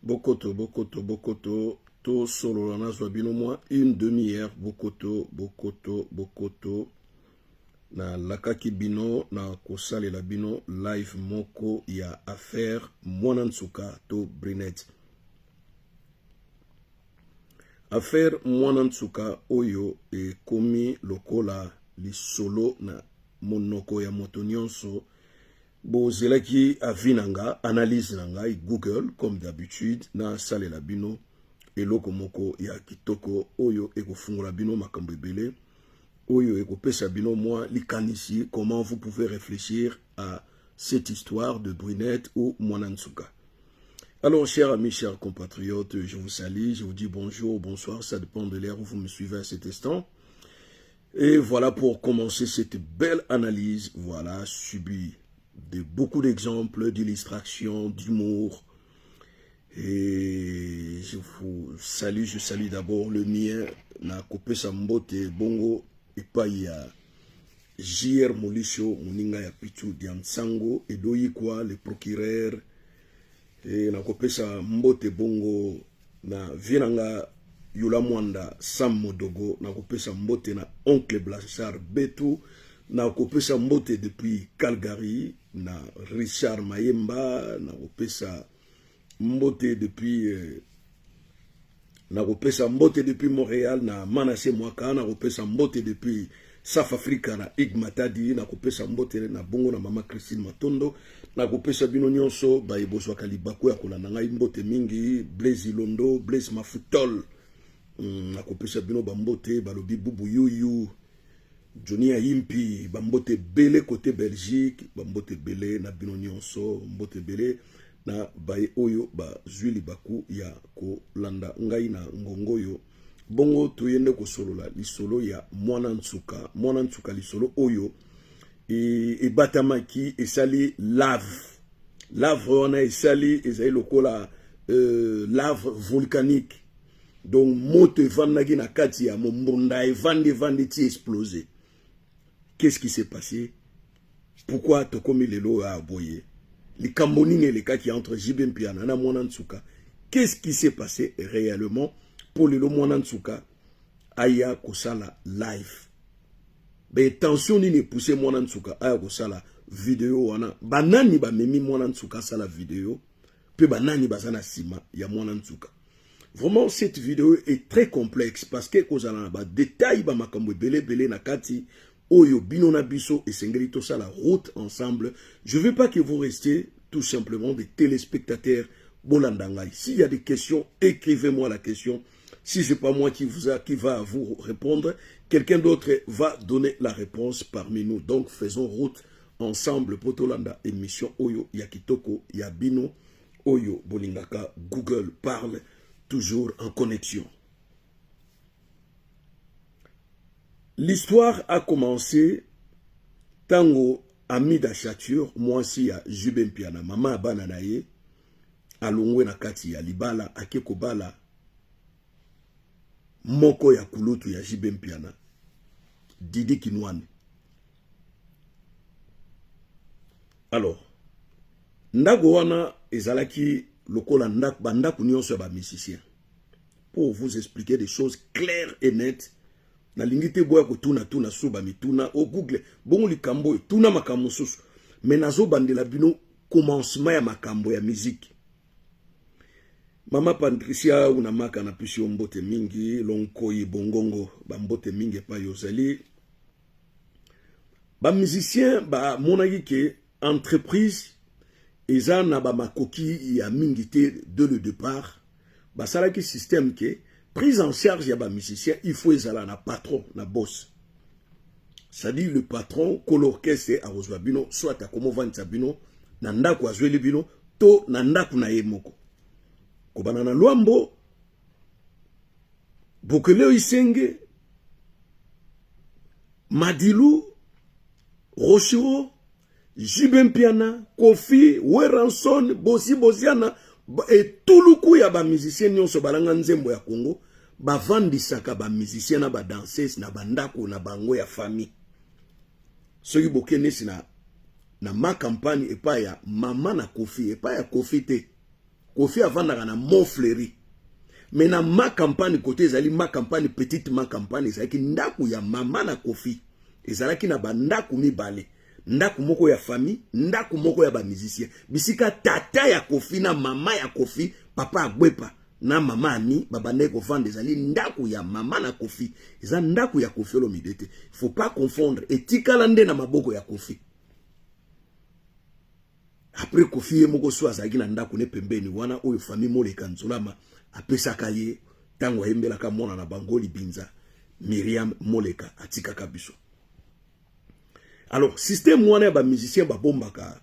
Bokoto, bokoto, bokoto, tosolola, nazwa bino mwa une demi-heure. Bokoto, bokoto, bokoto. Nalakaki bino na kosalela bino live moko ya affaire Mwana Nsuka to Brinette. Affaire Mwana Nsuka oyo ekomi lokola lisolo na monoko ya moto nyonso. Bozelaki avis na nga, analyse na ngai, Google comme d'habitude nasalela bino eloko moko ya kitoko oyo ekofungola bino makambo ebele, oyo ekopesa bino mwa likanisi comment vous pouvez réfléchir à cette histoire de Brunette ou Mwana Nsuka. Alors, chers amis, chers compatriotes, je vous salue, je vous dis bonjour, bonsoir, ça dépend de l'heure où vous me suivez à cet instant. Et voilà pour commencer cette belle analyse, voilà, subie de beaucoup d'exemples, d'illustrations, d'humour. Et je vous salue, je salue d'abord le mien, na kopesa mbote bongo epai ya JR Molisho, moninga ya Pichu Diansango, Edoyikwa, le procureur. Et na kopesa mbote bongo na vie na nga Yula Mwanda Sam Modogo, na kopesa mbote na oncle Blanchard Betu, na kopesa mbote depuis Calgary na Richard Mayemba, na kopesa mbote depuis na kopesa mbote depuis Montréal na Manassé Mwaka, na kopesa mbote depuis South Africa na Ig Matadi, na kopesa mbote na bongo na mama Christine Matondo, na kopesa bino nyonso baye bozwaka libaku ya kolanda ngai mbote mingi, Blaise Ilondo, Blaise Mafutol, na kopesa bino bambote balobi Bubu Yuyu, Johnny Ayimpi, bambote ebele côté Belgique, bambote ebele na bino nyonso, mbote ebele na baye oyo bazwi libaku ya kolanda ngai na ngongoyo. Bongo toyende kosolola lisolo ya Mwana Nsuka. Mwana Nsuka, lisolo oyo ebatamaki, esali lave. Lave wana esali, ezali lokola lave volcanique. Donc moto evandaki na kati ya mombonda, evandi evandi ti explosé. Qu'est-ce qui s'est passé? Pourquoi tokomi lelo ya boye? Likambo nini elekaki entre JB Mpiana na Mwana Nsuka? Qu'est-ce qui s'est passé réellement pour lelo Mwana Nsuka aya kosala live? Be tension nini epousse Mwana Nsuka aya kosala video wana? Banani bamemi Mwana Nsuka asala video? Pe banani baza na nsima ya Mwana Nsuka? Vraiment, cette vidéo est très complexe parce que kozala na ba détails, ba makambo ebele ebele na kati oyo bino na biso esengeli tosala route ensemble. Je veux pas que vous restiez tout simplement des téléspectateurs bolanda ngai. S'il y a des questions, écrivez-moi la question. Si c'est pas moi qui va vous répondre, quelqu'un d'autre va donner la réponse parmi nous. Donc faisons route ensemble po tolanda émission oyo ya kitoko ya bino oyo bolingaka. Google parle, toujours en connexion. L'histoire a commencé tango Amida Chatur, mwasi ya JB Mpiana, mama ya bana na ye, alongwe na kati ya libala, ake kobala moko ya kulutu ya JB Mpiana, Didi Kinwani. Alors, ndako wana ezalaki lokola ndako, bandako nyonso ya ba musiciens. Pour vous expliquer des choses claires et nettes, nalingi te boya kotuna tuna so ba mituna au Google, bongo likambo oyo, tuna makambo mosusu. Mais nazobandela bino commencement ya makambo ya musique. Mama Patricia Unamaka na pesi yo mbote mingi, Lonkoyi Bongongo, ba mbote mingi epai ozali. Ba musiciens ba monaki ke entreprise eza na ba makoki ya mingi te dès le départ. Basalaki système ke prise en charge ya ba musiciens, il faut ezala na patron, na boss. C'est-à-dire le patron ko l'orchestre akozwa bino, soit akomovandisa bino na ndako azweli bino to na ndako na ye moko. Kobanda na Lwambo, Bokeleo Isenge, Madilu, Rochereau, JB Mpiana, Kofi, Werrason, Bosi Boziana, etuluku ya ba musiciens nyonso balanga nzembo ya Congo, bavandisaka ba musiciens na ba danseuses na bandako na bango ya famille. Soki bokendesi na ma campagne epai ya mama na Kofi, epai ya Kofi te. Kofi avandaka na Mont Fleury. Mais na Ma Campagne, kote ezali Ma Campagne, petite Ma Campagne, ezalaki ndako ya mama na Kofi. Ezalaki na bandako mibale. Ndako moko ya famille, ndako moko ya ba musiciens. Bisika tata ya Kofi na mama ya Kofi, papa Agbepa na mama Ami babandaki kovanda, ezali ndako ya mama na Kofi. Eza ndako ya Kofi Olomide te. Faut pas confondre. Etikala nde na maboko ya Kofi. Après Kofi ye moko so azalaki na ndako ne pembeni wana oyo famille Moleka Nzolama apesaka ye ntango ayembelaka mwana na bango Libinza, Myriam Moleka atikaka biso. Alors système wana ya ba musiciens babombaka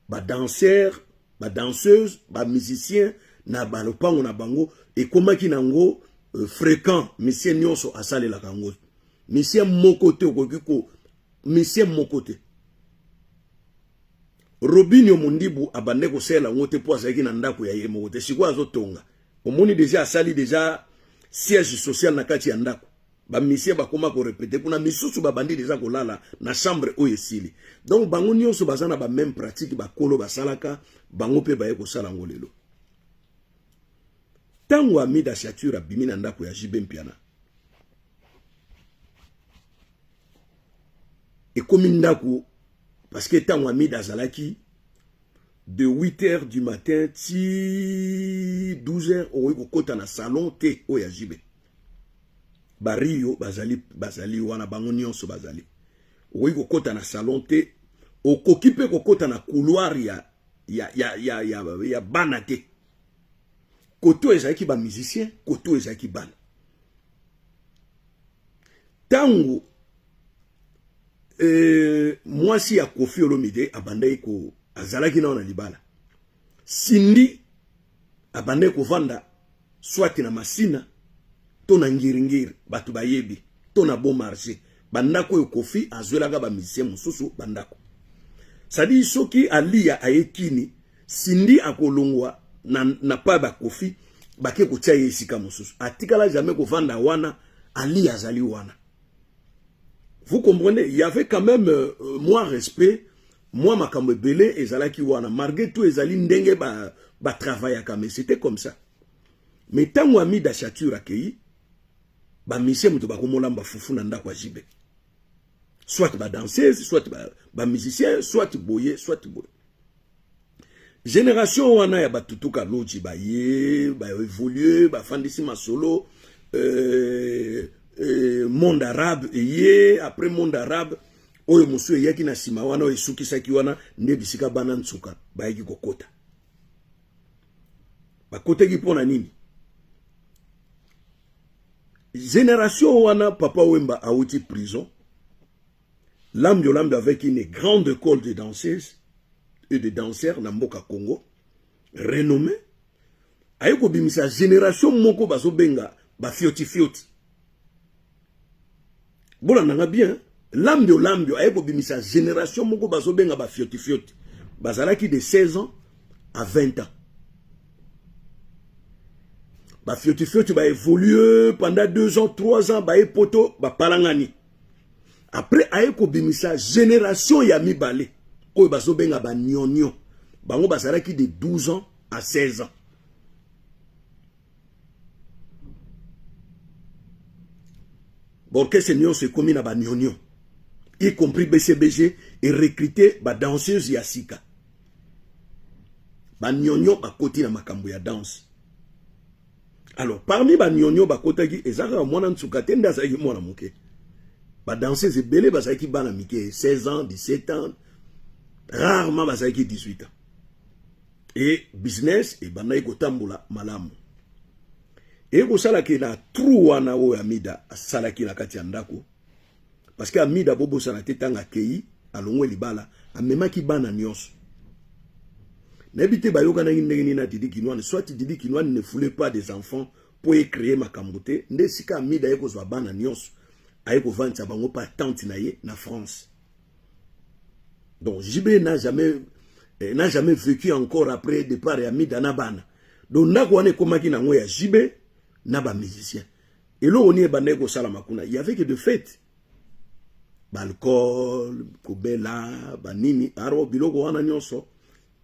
ba danseurs, ba danseuses, ba musiciens na ba lopango na bango ekomaki nango fréquent. Musicien nyonso asalelaka yango. Musicien moko te okoki ko musicien moko te. Robinio Mundibu abandaki kosalela yango te mpo azalaki na ndako ya ye moko te. Sikoyo azotonga. Omoni deja asali deja siège social na kati ya ndako. Ba musiciens bakoma ko répéter kuna, misusu babandi deja kolala na chambre oyo esili. Donc bango nyonso baza na ba même pratique bakolo basalaka, bango mpe baye kosala yango lelo. Tango Amida Chature abimi na ndako ya JB Mpiana, ekomi ndako parce que tango Amida azalaki de 8 heures du matin ti 12 heures okoki kokota na salon te oyo ya JB. Bario bazali wana, bango nyonso bazali. Okoki kokota na salon te, okoki mpe kokota na couloir ya bana te. Koto ezalaki ba musicien, koto ezalaki bana. Tango mwasi ya Kofi Olomide abandaki ko azalaki nao na libala. Cindy abandaki kovanda soit na Masina to na Ngiringiri, bato bayebi, to na Bon Marché. Bandako oyo Kofi azwelaka ba musicien mosusu bandako. C'est-à-dire soki Alia ayekini, Cindy akolongwa na pa ba Kofi bake kotia ye esika mosusu. Atikala jamais kovanda wana, Alia azali wana. Vous comprenez, il y avait quand même moins respect, moi makambo ebele ezalaki wana. Malgré tout ezali ndenge ba travaillaka, mais c'était comme ça. Mais tango Amida Chature akei, ba musicien moto bakomolamba fufu na ndako ya JB. Soit ba danseuse, soit ba musicien, soit boye, soit boye. Génération wana ya batutuka loji ba ye, ba évoluer, ba fandisi masolo, monde arabe ye, après monde arabe oyo mosu eyaki na sima wana oyo esukisaki wana nde bisika bana ntsuka bayaki kokota. Bakotaki mpo na nini? Génération wana Papa Wemba awuti prison, Lambio Lambio avec une grande école de danseuses et de danseurs na mboka Congo renommé, aye kobimisa génération moko bazobenga ba fioti fioti. Bolandanga bien, Lambio Lambio aye kobimisa génération moko bazobenga ba fioti fioti. Bazalaki de 16 ans à 20 ans. Ba fioti fioti ba évolué pendant 2 ans, 3 ans, ba poto ba palangani. Après aye kobimisa génération ya mibale oyo bazobenga ba nyonyo. Bango bazalaki de 12 ans à 16 ans. Orchestre nyonso ekomi na ba nyonyo, y compris BCBG, et recruter ba danseuse ya sika. Ba nyonyo bakoti na makambo ya danse. Alors parmi ba nyonyo bakotaki ezalaka mwana ntsuka te nde azalaki mwana moke. Ba danseuse ebele bazalaki bana mike, 16 ans, 17 ans, rarement bazalaki 18 ans. Et business ebandaki kotambola malamu. Ekosalaki na trou wana oyo Amida asalaki na kati ya ndako, parce que Amida bobosana te ntango akei alongwe libala amemaki bana nyonso. Nayebi te bayokanaki ndenge nini na Didi Kinwani, soit Didi Kinwani ne voulait pas des enfants po ecréer makambo te, nde esika Amida aye kozwa bana nyonso aye kovandisa bango pa tante na ye na France. Donc JB n'a jamais vécu encore après départ ya Amida na bana. Donc ndako wana ekomaki nango ya JB na ba musicien. Eloko nini ebandaki kosalama kuna? Il y avait que de fête, baalcool, kobela, banini, aro biloko wana nyonso.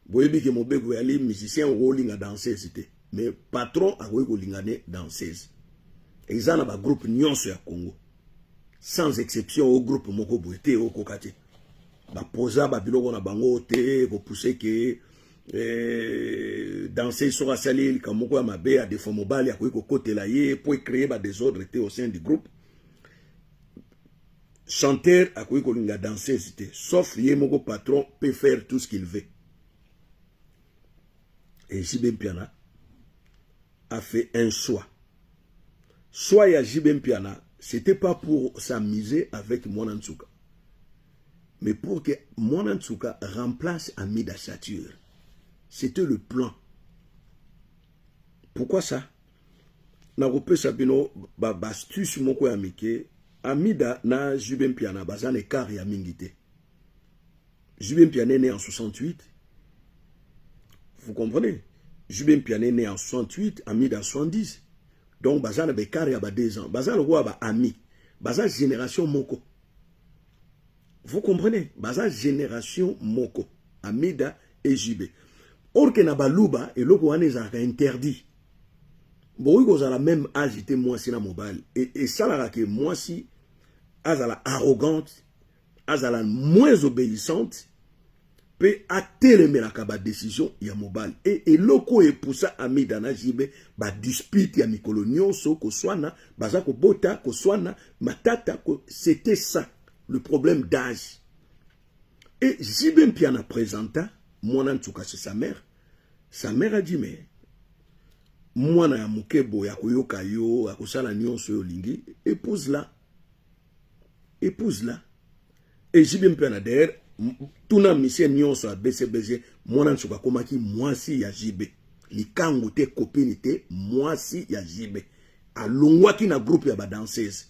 Boyebi ke mobeko yali musicien okolinga danseuse te, mais patron akoki kolinga ne danseuse. Eza na ba groupe nyonso ya Congo sans exception. O groupe moko boye te okoka te bapoza babiloko na bango te kopousse ke danseuse soki asali likambo moko ya mabe ya defo, mobali akoki kokotela ye po ecréer badésordre te au sein du groupe. Chanteur akoki kolinga danseuse te, sauf ye moko patron peut faire tout ce qu'il veut. Et JB Mpiana a fait un choix. Choix ya JB Mpiana, c'était pas pour s'amuser avec Mwana Nsuka, mais pour que Mwana Nsuka remplace Amida Satur. C'était le plan. Pourquoi ça? Nakopesa bino baastuce moko ya mike. Amida na JB Mpiana baza na écart ya mingi te. JB Mpiana est né en 68, vous comprenez? JB Mpiana est né en 68, Amida en 70, donc baza na baécart ya ba 2 ans. Baza lokola baami, baza génération moko, vous comprenez? Baza génération moko, Amida et JB. Or ke na Baluba eloko wana ezalaka interdit. Bokoki kozala même âge te, mwasi na mobali. Esalaka ke mwasi azala arrogante, azala moins obéissante mpe atelemelaka badécision ya mobali. E eloko oyo epusa Amida na JB badispute ya mikolo nyonso, koswana, baza kobota, koswana, matata, c'était ça le problème d'âge. Et JB Mpiana présenta Mwana Nsuka chez sa mère. Sa mère a dit: mais mwana ya moke boye akoyoka yo, akosala nyonso oyo olingi, épouse la, épouse la. Et JB Mpiana d'ailleurs, tuna misie nyonso ya BCBG, Mwana Nsuka akomaki mwasi ya JB, likangu te, copine te, mwasi ya JB. Alongwaki na groupe ya badanseuse,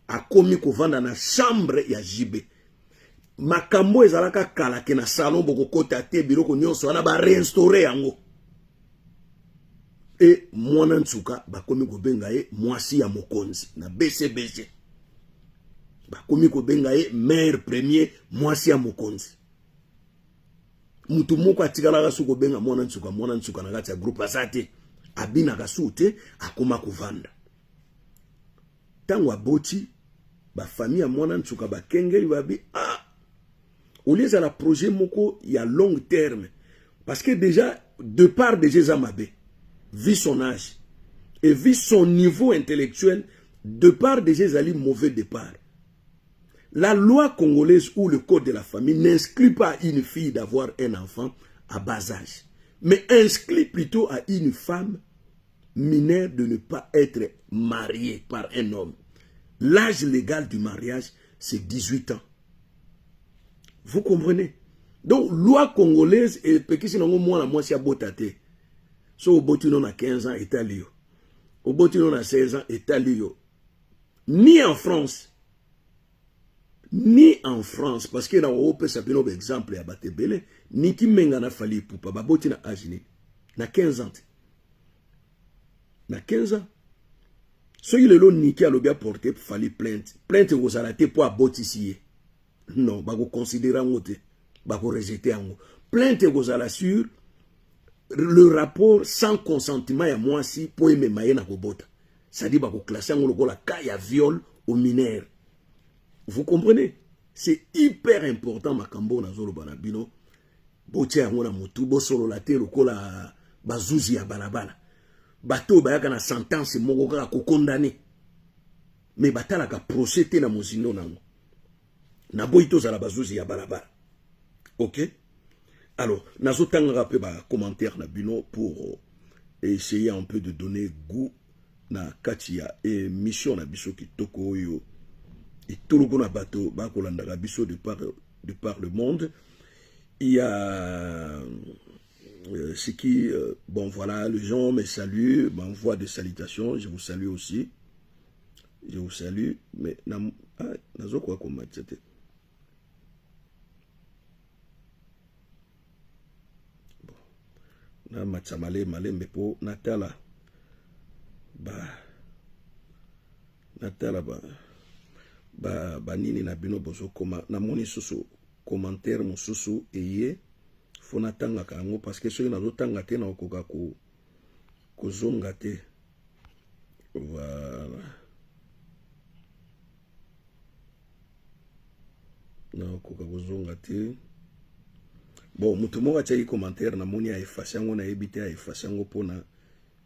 akomi kovanda na chambre ya JB. Makambo ezalaka kala ke na salon bokokota te, biloko nyonso wana bareinstaure yango. E Mwana Nsuka bakomi kobenga ye mwasi ya mokonzi na BCBG, bakomi kobenga ye mère premier, mwasi ya mokonzi. Mutu moko atikalaka su kobenga Mwana Nsuka Mwana Nsuka na kati ya groupe aza te, abinaka su te, akoma kovanda. Ntango aboti, bafamille ya Mwana Nsuka bakengeli babi: ah, olie ezala projet moko ya long terme, parce que déjà de part déjà eza mabe, vu son âge et vu son niveau intellectuel, de part déjà ezali mauvais départ. La loi congolaise ou le code de la famille n'inclut pas une fille d'avoir un enfant à bas âge, mais exclut plutôt à une femme mineure de ne pas être mariée par un homme. L'âge légal du mariage, c'est 18 ans. Vous comprenez? Donc, loi congolaise epekisi nango mwana mwasi abota te. So oboti no na 15 ans, etali yo. Oboti no na 16 ans, etali yo. Ni en France, ni en France, parce que na opesa bino baexemple ya bato ebele. Niki Menga na Fally Ipupa baboti na âge nini? Na 15 ans te, na 15 ans. Soki lelo Niki alobi aporte Fally plainte, plainte ekozala te mpo abotisi ye. Non, bakoconsidérer yango te, bakorejeter yango. Plainte ekozala sur le rapport sans consentement ya mwasi mpo emema ye na kobota, c'est-à-dire bakoclasser yango lokola cas ya viol au mineur. Vous comprenez? C'est hyper important makambo nazoloba na bino. Botia yango na motu, bosolola te lokola bazuzi ya balabala, bato oyo bayaka na sentence moko kaka kokondane, me batalaka procès te na mozindo nango. Naboyi tozala bazuzi ya balabala, ok? Alors nazotangaka mpe bacommentaire na bino pour essayer un peu de donner goût na kati ya émission na biso kitoko oyo etuluku na bato bakolandaka biso de par le monde. Il y a ce qui bon, voilà, les gens me saluent, m'envoient des salutations. Je vous salue aussi, je vous salue. Mais na ah, nazokoka komatisa te. Bon, namatisa malembe malembe mpo natala ba banini na bino bozokoma. Namoni susu commentaire mosusu eye. Faut natangaka yango parce que soki nazotanga te nakokoka kozonga te. Voilà, nakokoka kozonga te. Bon, moto moko atiaki commentaire, namoni aeffacer yango, nayebi te aeffacer yango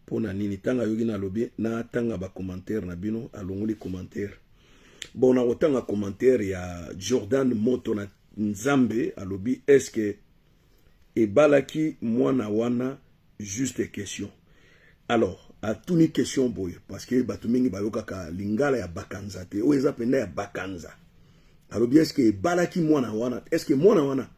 mpona nini. Ntango ayoki nalobi natanga bacommentaire na bino, alongoli commentaire. Bon, nakotanga commentaire ya Jordan Moto na Nzambe. Alobi: "Est-ce ebalaki mwana wana?" Juste question. Alors atuni question boye parce que bato mingi bayokaka lingala ya bakanza te. Oyo eza mpenza ya bakanza. Alobi: "Est-ce ebalaki mwana wana? Est-ce mwana wana,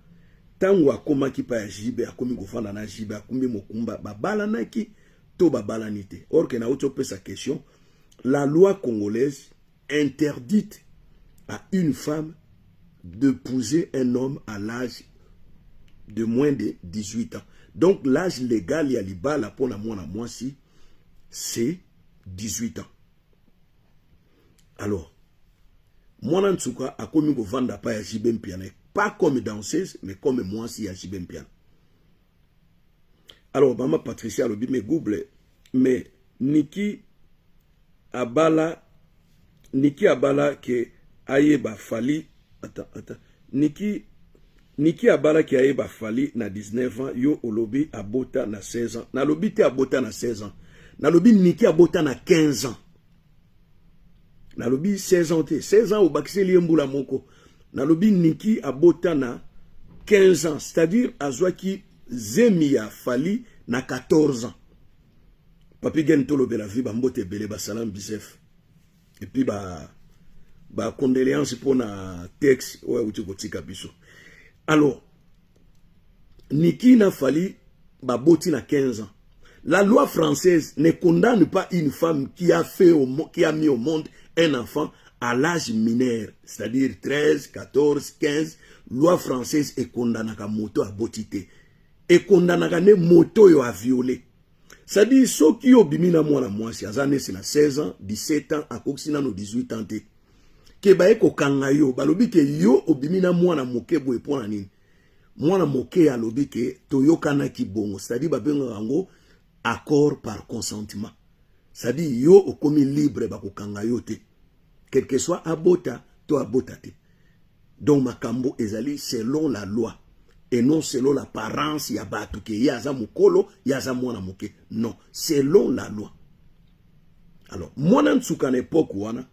ntango akomaki pa ya JB, akomi kofanda na JB, akumbi mokumba, babalanaki to babalani te?" Or que nauti opesa question: la loi congolaise interdite à une femme d'épouser un homme à l'âge de moins de 18 ans. Donc l'âge légal ya libala mpona mwana mwasi, c'est 18 ans. Alors mwana nsuka akomi kovanda pa ya JB Mpiana, pas comme danseuse mais comme mwasi ya JB Mpiana. Alors mama Patricia alobi: "Mais Google, mais Niki abala, Niki abala ke ayeba Fally." Attends, attends. Niki abalaki ayeba Fally na 19 ans. Yo olobi abota na 16 ans. Nalobi te abota na 16 ans, nalobi Niki abota na 15 ans. Nalobi 16 ans te. 16 ans obakiseli ye mbula moko. Nalobi Niki abota na 15 ans, c'est-à-dire azwaki zemi ya Fally na 14 ans. Papi Gen, tolobela vi, bambote ebele, basalam bisef et puis ba bacondoléance mpona texte oyo auti kotika biso. Alors Niki na Fally baboti na 15 ans. La loi française ne condamne pas une femme qui a mis au monde un enfant à l'âge mineur, c'est-à-dire 13, 14, 15. Loi française ekondanaka moto aboti te, ekondanaka nde moto oyo aviolé. C'est-à-dire soki obimi na mwana mwasi aza nesi na 16 ans, 17 ans, akokisi nano 18 ans te, ke baye kokanga yo, balobi ke yo obimi na mwana moke boye mpo na nini? Mwana moke alobi ke toyokanaki bongo, c'est-à-dire babengaka yango accord par consentement, c'est-à-dire yo okomi libre, bakokanga yo te, quel que soit abota to abota te. Donc makambo ezali selon la loi et non selon l'apparence ya bato, ke ye aza mokolo, ye aza mwana moke. Non, selon la loi. Alors mwana nsuka na époque wana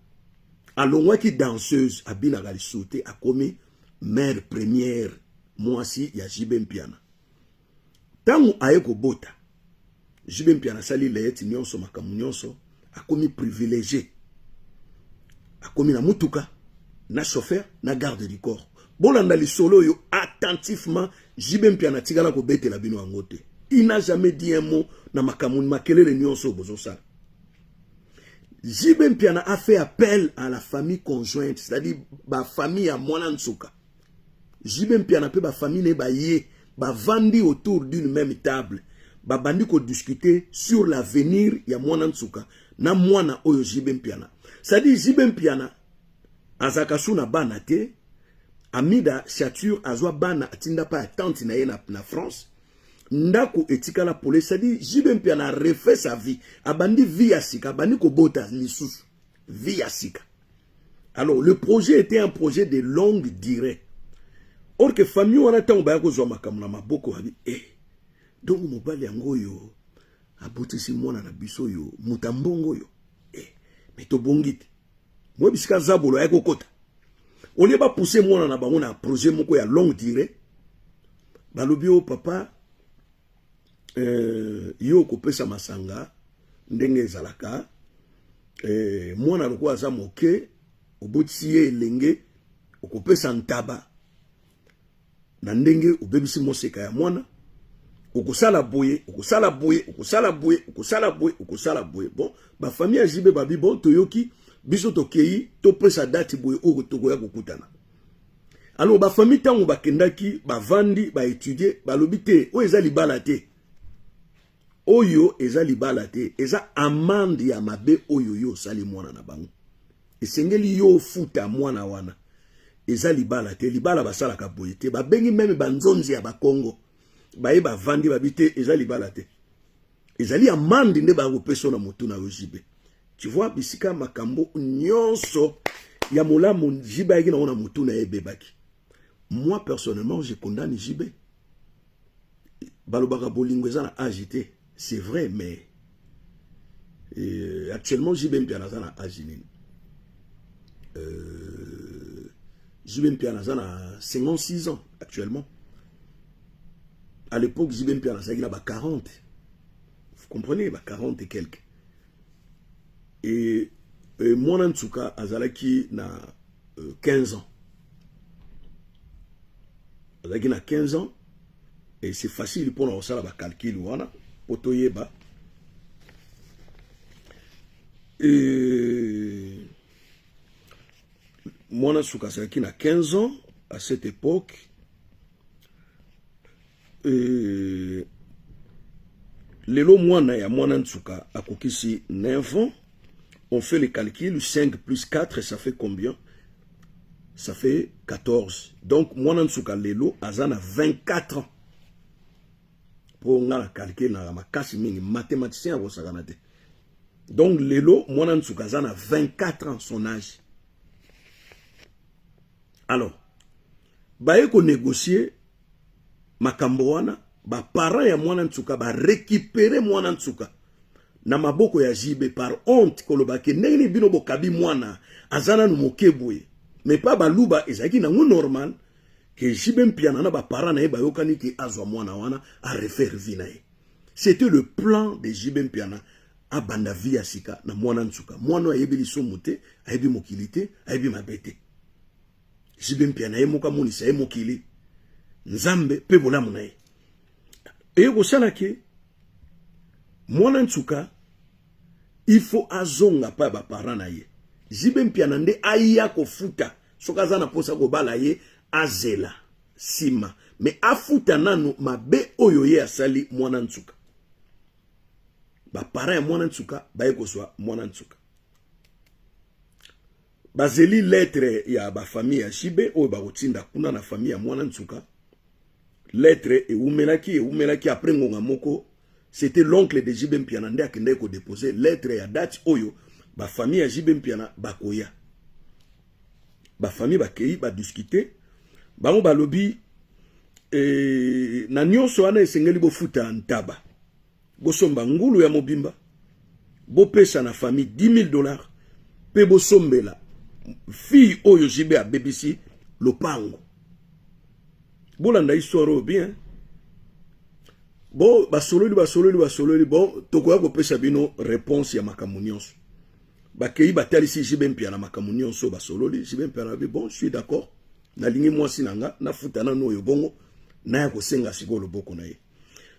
alongwaki danseuse, abinaka lisusu te, akomi mère première, mwasi ya JB Mpiana. Ntango aye kobota, JB Mpiana asali leyeti nyonso, makambo nyonso, akomi privilégié, akomi na mutuka, na chauffeur, na garde du corps. Bolanda lisolo oyo attentivement. JB Mpiana atikala kobetela bino yango te. Il n'a jamais dit un mot na makambo makelele nyonso oyo bozosala. JB Mpiana a fait appel à la famille conjointe, c'est-à-dire bafamille ya mwana nsuka. JB Mpiana mpe bafamille na ye baye, bavandi autour d'une même table, babandi kodiscuter sur l'avenir ya mwana nsuka na mwana oyo JB Mpiana. C'est-à-dire JB Mpiana azalaka su na bana te. Amida Chature azwa bana, atinda mpa ya tante na ye na France. Ndako etikala pole. C'est-à-dire JB Mpiana refait sa vie, abandi vie ya sika, abandi kobota lisusu, vie ya sika. Alors le projet était un projet de longue durée. Or que famille wana, ntango baya kozwa makambo na maboko, babi eh, donc mobali yango oyo abotisi mwana na biso oyo, moto ambongo oyo eh, mais tobongi te. Moyebi bisika zabolo ayaki kokota. Olie bapousse mwana na bango na projet moko ya longue durée, balobi: "O papa, yo okopesa masanga ndenge ezalaka, mwana lokola aza moke, obotisi ye elenge, okopesa ntaba na ndenge obebisi moseka ya mwana, okosala boye, okosala boye, okosala boye, okosala boye, okosala boye." Bon, bafamille ya JB babi: "Bon, toyoki biso, tokei, topesa date boye oyo tokoya kokutana." Alors bafamille, ntango bakendaki, bavandi, baétudier, balobi: "Te, oyo eza libala te, oyo eza libala te, eza amende ya mabe oyo yo osali mwana na bango. Esengeli yo ofuta mwana wana. Eza libala te, libala basalaka boye te." Babengi même banzonzi ya Bakongo. Baye bavandi, babi te, eza libala te, ezali amande nde bakopesa na motu na yo JB. Tu vois bisika makambo nyonso ya molamu JB ayaki nango na motu na ye ebebaki. Moi personnellement, je condamne JB. Balobaka bolingo eza na age te, c'est vrai, mais actuellement JB Mpiana aza na age nini? JB Mpiana aza na 56 ans actuellement. À l'époque, JB Mpiana azalaki na ba 40, vous comprenez, ba 40 et quelques. Et mwana Nsuka azalaki na 15 ans, azalaki na 15 ans. Et c'est facile mpona kosala bacalcul wana po toyeba. Et mwana Nsuka azalaki na 15 ans à cette époque. Et lelo mwana ya mwana Nsuka akokisi 9 ans. On fait le calcul, 5 plus 4, ça fait combien? Ça fait 14. Donc mwana Nsuka lelo aza na 24 ans. Mpo nga na calcul na makasi mingi, mathématicien akosakana te. Donc lelo mwana Nsuka aza na 24 ans, son âge. Alors baye konégocier makambo wana, baparent ya mwana Nsuka barécupérer mwana Nsuka na maboko ya JB par honte, koloba ke ndenge nini bino bokabi mwana, aza nanu moke boye. Mais pa baluba ezalaki nango normal ke JB Mpiana na baparent na ye bayokani ke azwa mwana wana, arefaire vie na ye. C'était le plan de JB Mpiana, abanda vie ya sika na mwana Nsuka, mwana oyo ayebi lisumu te, ayebi mokili te, ayebi mabe te. JB Mpiana ye moko amonisa ye mokili, Nzambe mpe bolamu na ye. Eye kosala ke mwana Nsuka, il faut azonga pa ya baparent na ye. JB Mpiana nde aya kofuta. Soki aza na mposa kobala ye, azela nsima, me afuta nanu mabe oyo ye asali mwana Nsuka. Baparent ya mwana Nsuka baye kozwa mwana Nsuka, bazeli lettre ya bafamille ya JB oyo bakotinda kuna na famille ya mwana Nsuka. Lettre ewumelaki, ewumelaki. Après ngonga moko, c'était l'oncle de JB Mpiana nde akendaki kodépose lettre ya date oyo bafamille ya JB Mpiana bakoya. Bafamille bakei, badiscute bango, balobi na nyonso wana esengeli bofuta ntaba, bosomba ngulu ya mobimba, bopesa na famille 10 000 $, mpe bosombela fille oyo JB abebisi lopango. Bolanda histoire oyo bien. Bon, basololi, basololi, basololi. Bon, tokoya kopesa bino réponse ya makambo nyonso. Bakei, batalisi JB Mpiana makambo nyonso, basololi. JB Mpiana abi: "Bon, je suis d'accord, nalingi mwasi na nga, nafuta nanu oyo, bongo naya kosenga sikoyo loboko na ye."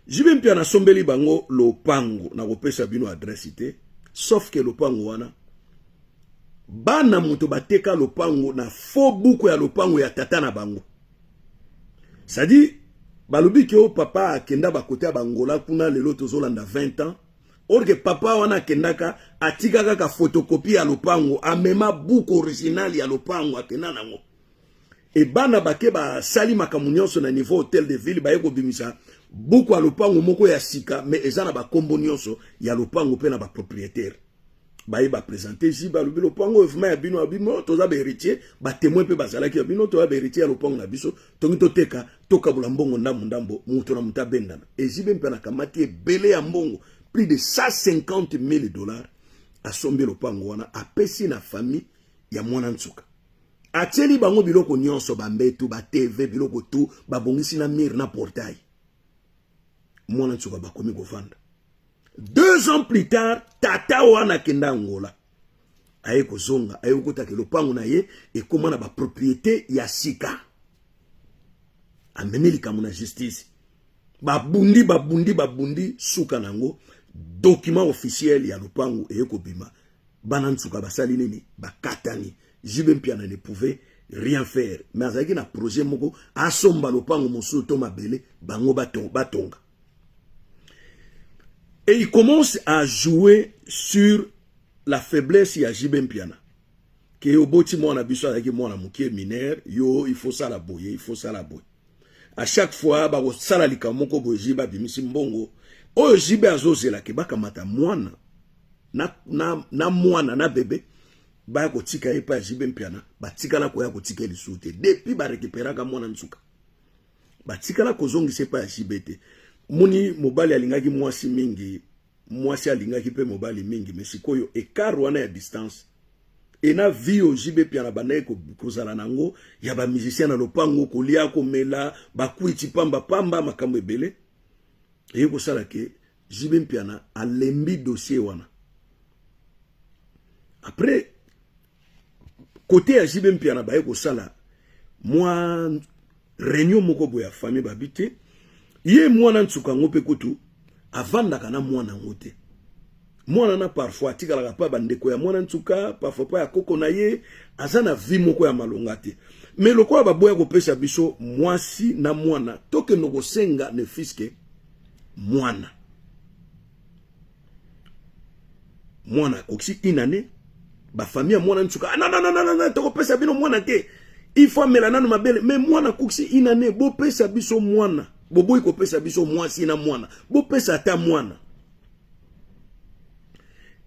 JB Mpiana asombeli bango lopango, nakopesa bino adresse te, sauf ke lopango wana, bana moto bateka lopango na faux buku ya lopango ya tata na bango. C'est-à-dire balobi ke o papa akenda bakote ya bangola kuna, lelo tozolanda 20 ans. Or ke papa wana akendaka, atika kaka photocopie ya lopango, amema buku original ya lopango, akenda nango. E bana bake, basali makambo nyonso na niveau hôtel de ville, baye kobimisa buku ya lopango moko ya sika, mais eza na bakombo nyonso ya lopango mpe na bapropriétaire. Baye baprésente JB, balobi: "Lopango oyo vraiment ya bino?" Ya bino, toza bahéritier, batémoin mpe bazalaki ya bino, toza bahéritier ya lopango na biso, tongi toteka, tokabola mbongo ndambo ndambo, moto na moto abendana. E JB mpe nakamati ebele ya mbongo, plus de 150 000 $, asombi lopango wana, apesi na famille ya mwana Nsuka, atieli bango biloko nyonso, bambetu, batv, biloko tu, babongisi na mur na portail. Mwana Nsuka bakomi kovanda. 2 ans plus tard, tata wana akenda Angola, aye kozonga, aye kokotaka lopango na ye ekóma na bapropriété ya sika. Amemi likambo na justice, babundi, babundi, babundi, suka nango document officiel ya lopango eye kobima. Bana Nsuka basali nini? Bakatani. JB Mpiana ne pouvait rien faire, mais azalaki na projet moko, asomba lopango mosusu to mabele, bango batonga. Et il commence à jouer sur la faiblesse ya JB Mpiana, ke oboti mwana biso, azalaki mwana moke, mineur, yo il faut sala boye, il faut sala boye. À chaque fois bakosala likambo moko boye, JB abimisi mbongo oyo JB azozela ke bakamata mwana na, na, na mwana na bebe baya kotika ye epai ya JB Mpiana. Batikala koya kotika ye lisusu te depuis barekiperaka mwana nsuka, batikala kozongisa epai ya JB te. Moni mobali alingaki mwasi mingi, mwasi alingaki mpe mobali mingi, mais sikoyo écart wana ya distance e na vie oyo JB Mpiana bandaki kozala nango ya bamusicien na lopango, kolia, komela bakwiti pamba pamba, makambo ebele eye kosala ke JB Mpiana alembi dossier wana. Après, côté ya JB Mpiana, baye kosala mwa réunion moko boye ya famille. Babi te, ye mwana nsuka yango mpe kutu avandaka na mwana yango te. Mwana na parfois atikalaka mpa bandeko ya mwana nsuka, parfois mpa ya koko na ye. Aza na vie moko ya malonga te. Mais lokola baboya kopesa biso mwasi na mwana, tokende kosenga ne fût-ce que mwana. Mwana akokisi une année, bafamille ya mwana nsuka: ah, non, non, non, non, non, tokopesa bino mwana te, il faut amela nano mabele. Mais mwana akokisi une année, bopesa biso mwana. Boboyi kopesa biso mwasi na mwana, bopesa ata mwana.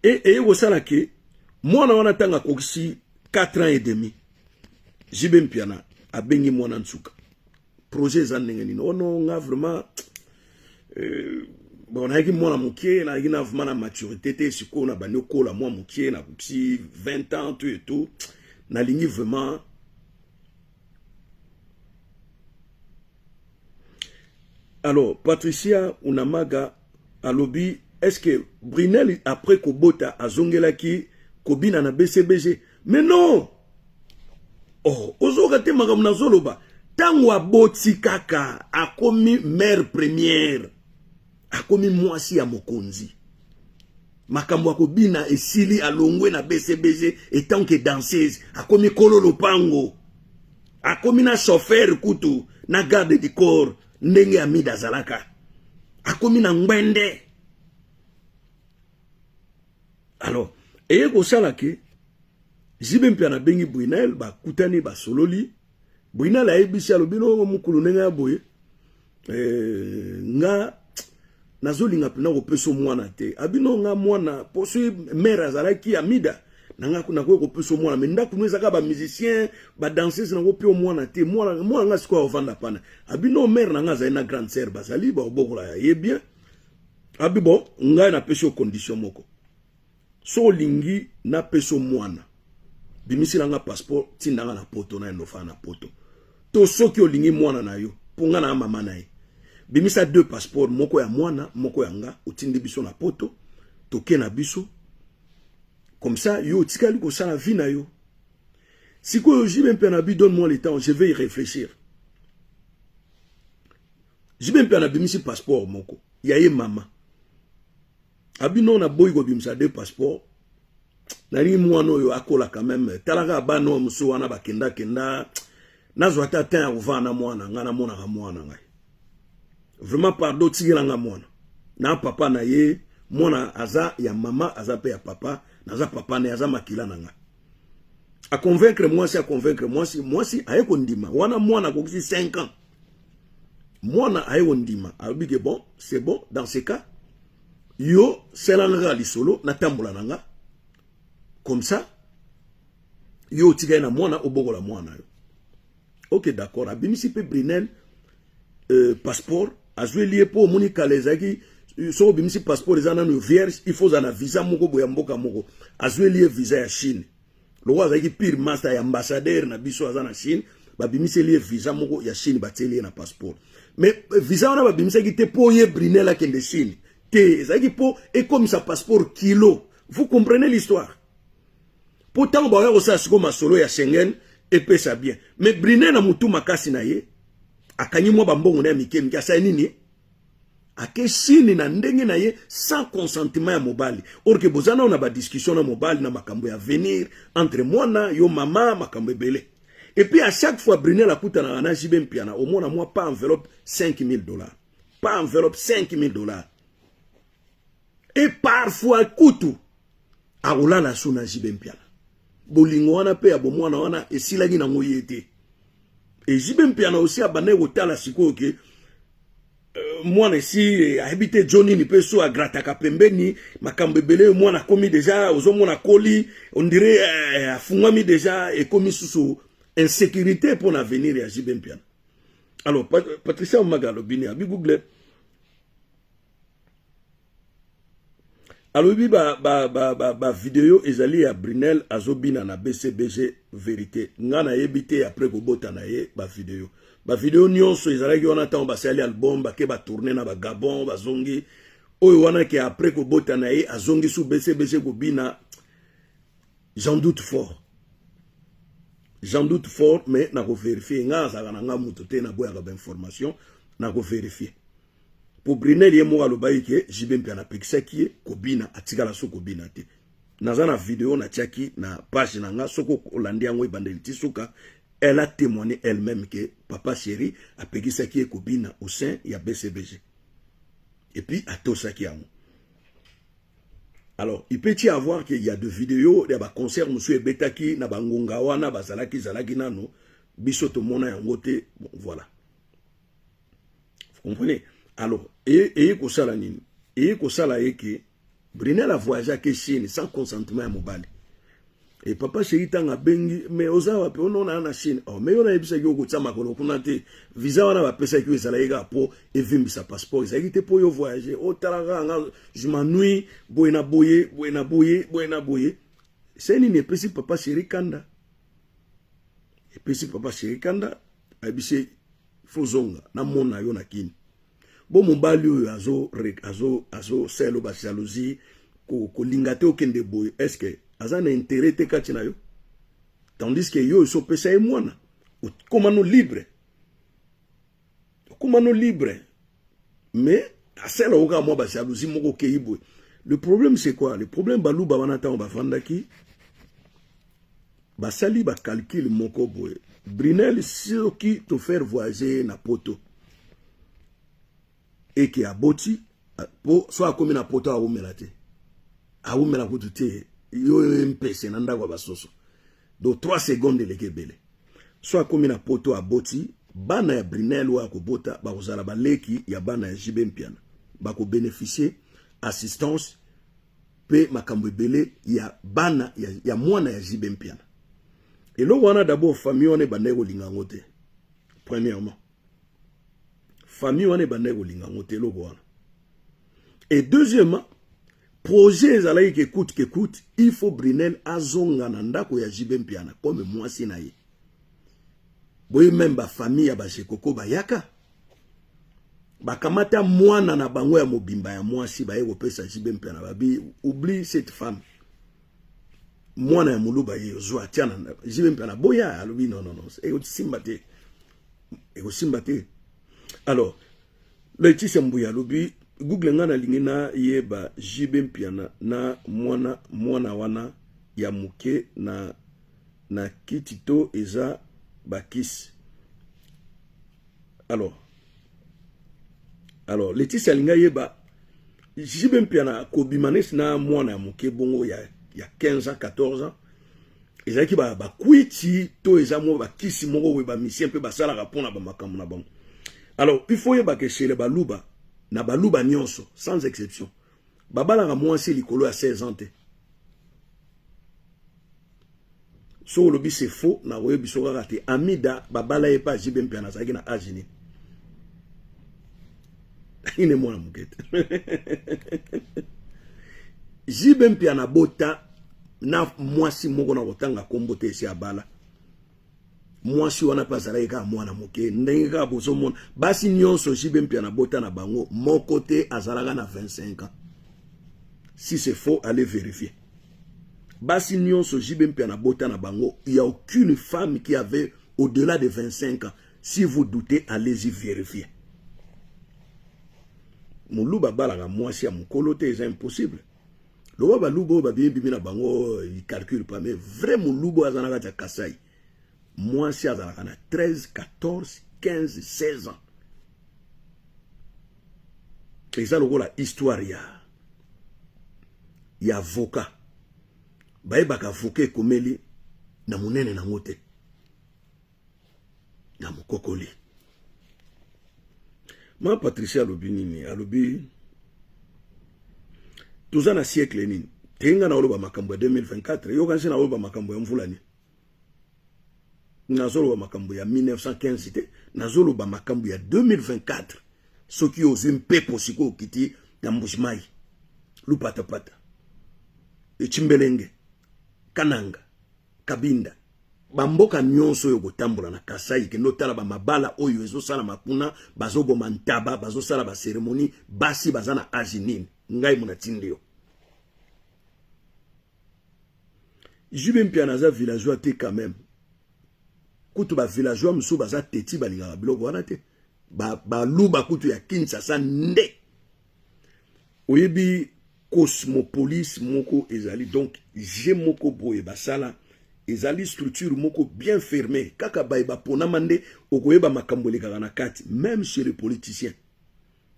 E eye kosala ke mwana wana, ntango akokisi 4 ans et demi, JB Mpiana abengi mwana nsuka: projet eza ndenge nini? Ono nga vraiment, bon, nayaki mwana moke, nayaki na vraiment na maturité te. Sikoyo na bandi okola mwa moke, nakokisi 20 ans, tout et tout, nalingi vraiment. Alors Patricia Unamaga alobi: est ce que Brunel après kobota azongelaki kobina na BCBG? Mais non, oh, ozoka te makambo nazoloba. Ntango aboti kaka, akomi mère première, akomi mwasi ya mokonzi. Makambo ya kobina esili, alongwe na BCBG etant que danseuse, akomi kolo lopango, akomi na chauffeur kutu na garde du corps. Ndenge Amida azalaka, akomi na ngwende. Alors eye kosala ke JB Mpiana abengi Brunel, bakutani, basololi. Brunel ayebisi, alobi: no mokulu, ndenge ya boye, nga nazolinga mpena kopesa mwana te. Abino nga mwana, po soki mare azalaki Amida nanga, nakoki kopesa mwana, mais ndako no ezaka bamusicien, badanseuse, nango mpe mwana te. Mwana nga sikoyo ovanda pana. Abino mare na nga azali na grande sœur, bazali baobokola ye bien. Abi bon, ngai napesi yo condition moko: so olingi napesa mwana, bimisila nga passeport, tindanga na Poto, na endofana na Poto. To soki olingi mwana na yo, mpo nga na mama na ye, bimisa deux passeport, moko ya mwana, moko ya nga, otindi biso na Poto, toke na biso. Comme ça yo otikali kosala vie na yo. Sikoyo JB Mpiana bi: donne moi le temps, je vais y réfléchir. JB Mpiana abimisi passeport moko ya ye mama. Abi non, naboyi kobimisa deux passeport, nalingi mwana oyo akola quand même. Talaka bana oyo mosusu wana bakendakenda, nazwa ata temps ya kovanda na mwana ngai, namonaka mwana ngai. Vraiment pardon, tikelanga mwana na papa na ye. Mwana aza ya mama, aza mpe ya papa, naza papa na ye, aza makila na ngai. Aconvaincre mwasi, aconvaincre mwasi, mwasi aye kondima. Wana mwana akokisi 5 ans, mwana aye kondima. Alobi ke bon, c'est bon, dans ce cas yo selanga kaka lisolo, natambola na nga. Comme ça yo otikali na mwana, obokola mwana yo. Ok, d'accord. Abimisi mpe Brunel passeport, azweli ye, mpo omoni kala ezalaki soki obimisi passeport eza nano vierge, il faut ozala na visa moko boye ya mboka moko. Azweli ye visa ya Chine. Lokola azalaki pire master ya ambassadeur na biso aza na Chine, babimiseli ye visa moko ya Chine, batieli ye na passeport. Mais visa wana babimisaki te mpo ye Brunel akende Chine te, ezalaki mpo ekomisa passeport kilo. Vous comprenez l'histoire? Mpo ntango bakoya kosala sikoyo masolo ya Schengen, epesa bien. Mais Brunel na motu makasi na ye, akangi mwa bambongo na ya mike mike, asali nini? Ake Chine na ndenge na ye, sans consentement ya mobali. Or que boza nao na badiscussion na mobali na makambo ya avenir entre mwana yo, mama, makambo ebele. Et puis à chaque fois Brunel akutanaka na JB Mpiana, omona mwa pa enveloppe 5000 $, pa enveloppe 5000 $. Et parfois kutu akolala so na JB Mpiana. Bolingo wana mpe ya bomwana wana esilaki nango ye te. Et JB Mpiana aussi abandaki kotala sikoyo ke euh, mwana esi eh, ayebi te jo nini mpe so agrataka pembeni makambo ebele mwana akomi deja ozomona akoli ondire eh, afungwami deja ekomi susu insécurité mpo na avenir ya JB Mpiana. Alors Patricia Omaga alobi nini? Abi Google alobi ba ba ba ba, ba video ezali ya Brunel azobina na BCBG verite nga nayebi te après kobota na ye ba video ba video nyonso ezalaki wana ntango basali album bake ba tourner na ba Gabon bazongi oyo wana ke après kobota na ye azongi su BCBG kobina. J'en doute fort, j'en doute fort, mais nako verifier. Nga azalaka na nga moto te, naboyaka ba information, nako verifier. Po Brunel ye moko alobaki ke JB Mpiana apekisaki ye kobina, atikala so kobina te. Naza na video natiaki na page na nga, soki olandi yango ebandeli ti suka, elle a témoigné elle-même que papa chéri apekisaki ye kobina au sein ya BCBG. Et puis atosaki yango. Alors, il peut y avoir qu'il y a de vidéos, il y a ba concert mosusu ebetaki na bangonga wana bazalaki zalaki nano biso tomona yango te. Bon, voilà. Vous comprenez? Alors, et kosala nini? Et kosala ye ke Brunel a voyagé ake Chine sans consentement ya mobali. Et papa chéri ntango abengi mais oza wapi? Onona na Chine. Oh, mais yo nayebisaki yo kotia makolo kuna te. Visa wana bapesaki yo ezalaki kaka mpo evimbisa passeport, ezalaki te mpo yo voyage. Otala kaka nga je m'ennuie boye na boye boye na boye boye na boye. Se nini epesi papa chéri kanda? Epesi papa chéri kanda, ayebisi fo zonga namona yo na kini. Bo mobali oyo azo azo azo selo ba jalousie kolinga te okende boye, est-ce que aza na intérêt te kati na yo? Tandis que yo oso opesa ye mwana, okoma no libre, okoma no libre, mais asala oka mwa ba jalousie moko okei boye. Le problème, c'est quoi le problème? Baluba wana ntango bafandaki basali ba calcul moko boye: Brunel soki tofaire voyager na poto eke aboti, po so akomi na poto awumela te, awumela kutu te, yo mpese na ndako ya basoso, donc 3 secondes eleki ebele. So akomi na poto aboti, bana ya Brunel oyo akobota bakozala baleki ya bana ya JB Mpiana, bakobénéficie assistance mpe makambo ebele ya bana ya mwana ya JB Mpiana. Eloko wana d'abord famille wana ebandaki kolinga yango te. Premièrement, famille wana ebandaki kolinga yango te eloko wana. Et deuxièmement, projet ezalaki ke coûte que coûte il faut Brunel azonga na ndako ya JB Mpiana comme mwasi na ye. Boye même bafamille ya bajekoko bayaka bakamata mwana na bango ya mobimba ya mwasi baye kopesa JB Mpiana, babi oublie cette femme, mwana ya moluba ye ozwa atia na JB Mpiana. Boya alobi non, non, non, ekosimba te, ekosimba te. Alors Leticia Mbuya alobi Google nga nalingi nayeba JB Mpiana na mwana wana ya moke na kiti to eza bakisi. Alors Leticia alingi ayeba JB Mpiana kobima nesi na mwana ya moke bongo ya 15 ans, 14 ans, ezalaki bakwiti to eza mwa bakisi moko boye bamisien mpe basalaka mpona bamakambo na bango. Alors il faut oyeba ke chez les Baluba, na Baluba nyonso sans exception, babalaka mwasi likolo ya 16 ans te. So olobi c'est faux, nakoyebi so kaka te. Amida babala ye mpe JB Mpiana azalaki na age nini? Ine mwana moke te. JB Mpiana bota na mwasi moko na kotanga nkombo te, esi abala. Mwasi wana mpe azalaki kaka mwana moke ndenge kaka bozomona basi nyonso JB Mpiana bota na bango, moko te azalaka na 25 ans. Si c'est faux, allez vérifier. Basi nyonso JB Mpiana bota na bango, il y a aucune femme qui avait au-delà de 25 ans. Si vous doutez, allez-y vérifier. Moluba abalaka mwasi ya mokolo te, eza impossible. Loba baluba oyo babimi na bango, il calcule pas, mais vrai moluba oyo aza na kati ya Kasai, mwasi azalaka na 13, 14, 15, 16 ans. Eza lokola histoire ya avocat, bayebaka avocat ekomeli na monene nango te. Na mokokoli. Ma Patricia alobi nini? Alobi toza na siècle nini? Te nga naoloba makambo ya 2024, yokanisi naoloba makambo ya mvula nini? Nazoloba makambo ya 1915 te, nazoloba makambo ya 2024. Soki ozwi mpepo sikoyo okiti na Mbujimayi, Lupatapata, Echimbelenge, Kananga, Kabinda, bamboka nyonso oyo kotambola na Kasai, kende otala bamabala oyo ezosalama kuna, bazoboma ntaba, bazosala baseremoni, basi baza na age nini? Ngai mona tindi yo. JB Mpiana aza villageois te quand même. Kutu ba villageois mosusu baza teti, balingaka biloko wana te. Baluba kutu ya Kinshasa nde. Oyebi Cosmopolis moko ezali donc je moko boye basala ezali structure moko bien fermée, kaka baye baponama nde okoyeba makambo elekaka na kati, même chez les politiciens.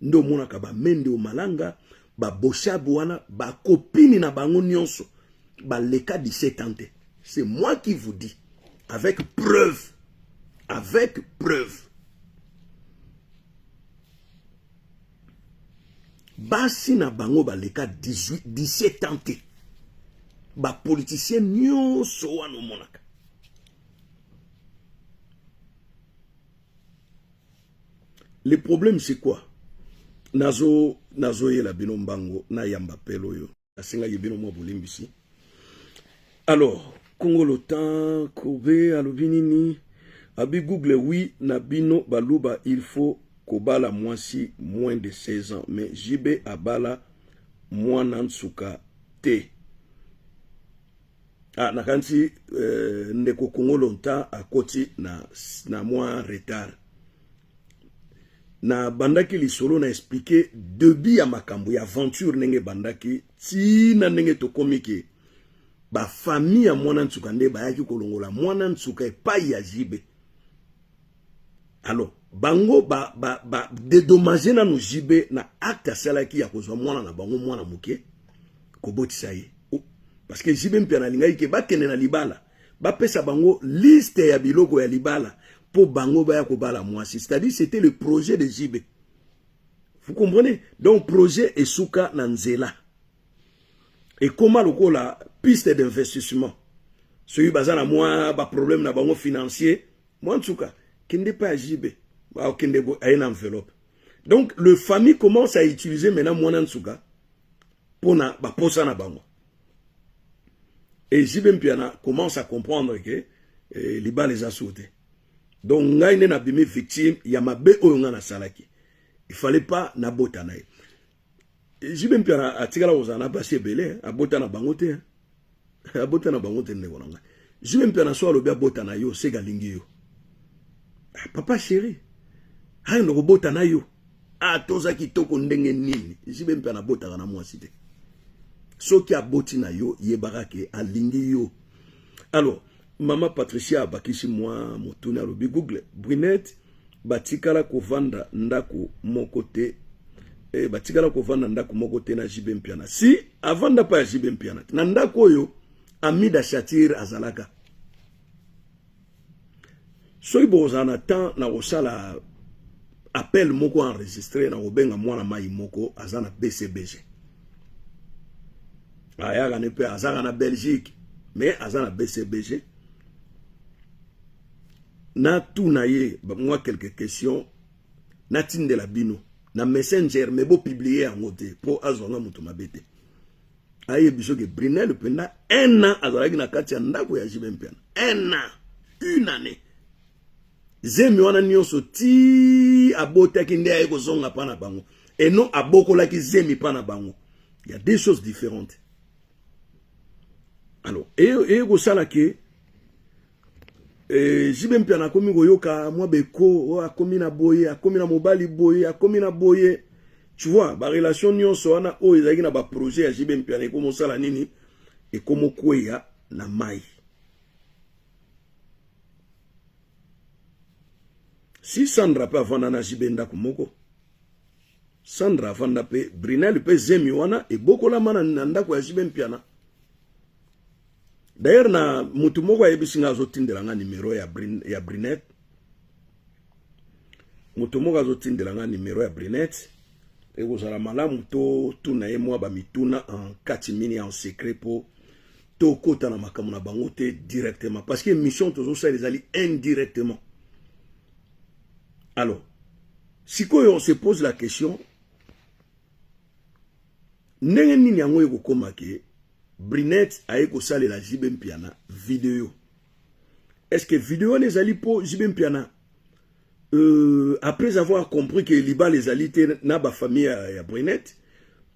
Nde omonaka ba Mende Omalanga, ba Boshab wana, ba copine na bango nyonso baleka 17 ans te. C'est moi qui vous dis avec preuve, avec preuve. Basi na bango baleka 18, 17 ans te. Ba politiciens nyonso wana omonaka. Le problème, c'est quoi? Nazo nazoyela bino mbango na yamba pelo oyo nasengaki bino mwa bolimbisi. Alors, Congo Lotan Kobe alobi nini? Abi Google, oui, na bino baluba il faut kobala mwasi moins de 16 ans, mais JB abala mwana nsuka te. Ah, nakanisi ndeko Congo Lontan akoti na mwa retard. Na bandaki lisolo na expliquer début ya makambo ya aventure ndenge bandaki tina ndenge tokomi ke ba famille ya mwana nsuka nde bayaki kolongola mwana nsuka epai ya JB. Alors bango ba ba ba dédommager nanu JB na acte asalaki ya kozwa mwana na bango, mwana moke, kobotisa ye. Parce que JB Mpiana alingaki ke bakende na libala, bapesa bango liste ya biloko ya libala po bango baya kobala mwasi. C'est-à-dire, c'était le projet de JB. Vous comprenez? Donc projet esuka na nzela. Ekoma lokola piste d'investissement. Soki baza na mwa ba problème na bango financier, mwa nsuka kende pa ya JB, bakende aye na enveloppe. Donc le famille commence à utiliser maintenant mwana nsuka mpona baposa na bango. Et JB Mpiana commence à comprendre que libala eza sûr te. Donc ngai nde nabimi victime ya mabe oyo ngai nasalaki. Il fallait pas nabota na ye. JB Mpiana atikala kozala na basi ebele, abota na bango te. Abota na bango te, ndeko na ngai. JB Mpiana so alobi abota na yo, seka alingi yo. Ah, papa chéri, ayenda kobota na yo. Ah, toza kitoko ndenge nini? JB Mpiana abotaka na mwasi te. Soki aboti na yo, yebaka ke alingi yo. Alors, mama Patricia abakisi mwa motuni, alobi Google, Brunette batikala kovanda ndako moko te, batikala kovanda ndako moko te na JB Mpiana. Si avanda pa ya JB Mpiana na ndako oyo Amida Shatir azalaka. Soki bozala na temps na kosala appel moko enregistré na kobenga mwana mai moko aza na BCBG, ayaka ne mpe azaka na Belgique, mais aza na BCBG, natuna ye mwa quelques questions, natindela bino na Messenger, mais bopublier yango te mpo azwanga moto mabe te. Ayebi soki Brinel mpenza un an azalaki na kati ya ndako ya JB Mpiana, un an, une année, zemi wana nyonso ti abotaki nde aye kozonga mpa na bango, eno abokolaki zemi mpa na bango. Il y a deux choses différentes. Alors eye kosala ke JB Mpiana akomi koyoka mwa beko oyo akomi na boye, akomi na mobali boye, akomi na boye, tu vois, barelation nyonso wana oyo ezalaki na baprojet ya JB Mpiana ekomi osala nini? Ekomi okweya na mai. Si Sandra mpe avanda na JB ndako moko, Sandra avanda mpe Brinel mpe zemi wana ebokolama na ndako ya JB Mpiana. D'ailleurs, na mutu moko ayebisi nga, azotindela nga numero ya Brinette. Moto moko azotindela nga numero ya Brinette, ekozala malamu totuna ye mwa bamituna en catimini, en secret, mpo tokota na makambo na bango te directement, parce que émission tozosala ezali indirectement. Alors sikoyo on se pose la question, ndenge nini yango ekokoma ke Brinette aye kosalela JB Mpiana video? Est-ce que video wana ezali mpo JB Mpiana, après avoir compris que libala ezali te na bafamille ya Brinette,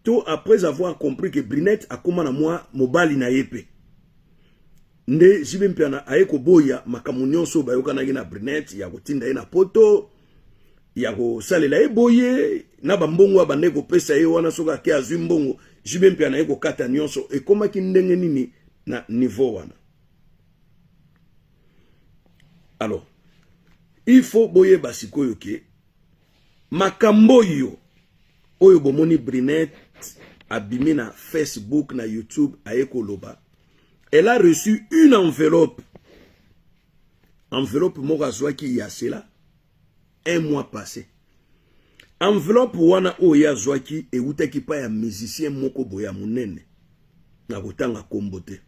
to après avoir compris que Brinette akóma na mwa mobali na ye mpe nde JB Mpiana aye koboya makambo nyonso bayokanaki na Brinette ya kotinda ye na Poto, ya kosalela ye boye na bambongo abandaki kopesa ye wana, soki ake azwi mbongo, JB Mpiana aye kokata nyonso? Ekomaki ndenge nini na niveau wana? Alors il faut boyeba sikoyo ke makambo oyo bomoni Brinette abimi na Facebook, na YouTube, aye koloba, elle a reçu une enveloppe, enveloppe moko azwaki ya cela un mois passé. Enveloppe wana oyo ye azwaki ewutaki pa ya musicien moko boye ya monene, na kotanga nkombo te.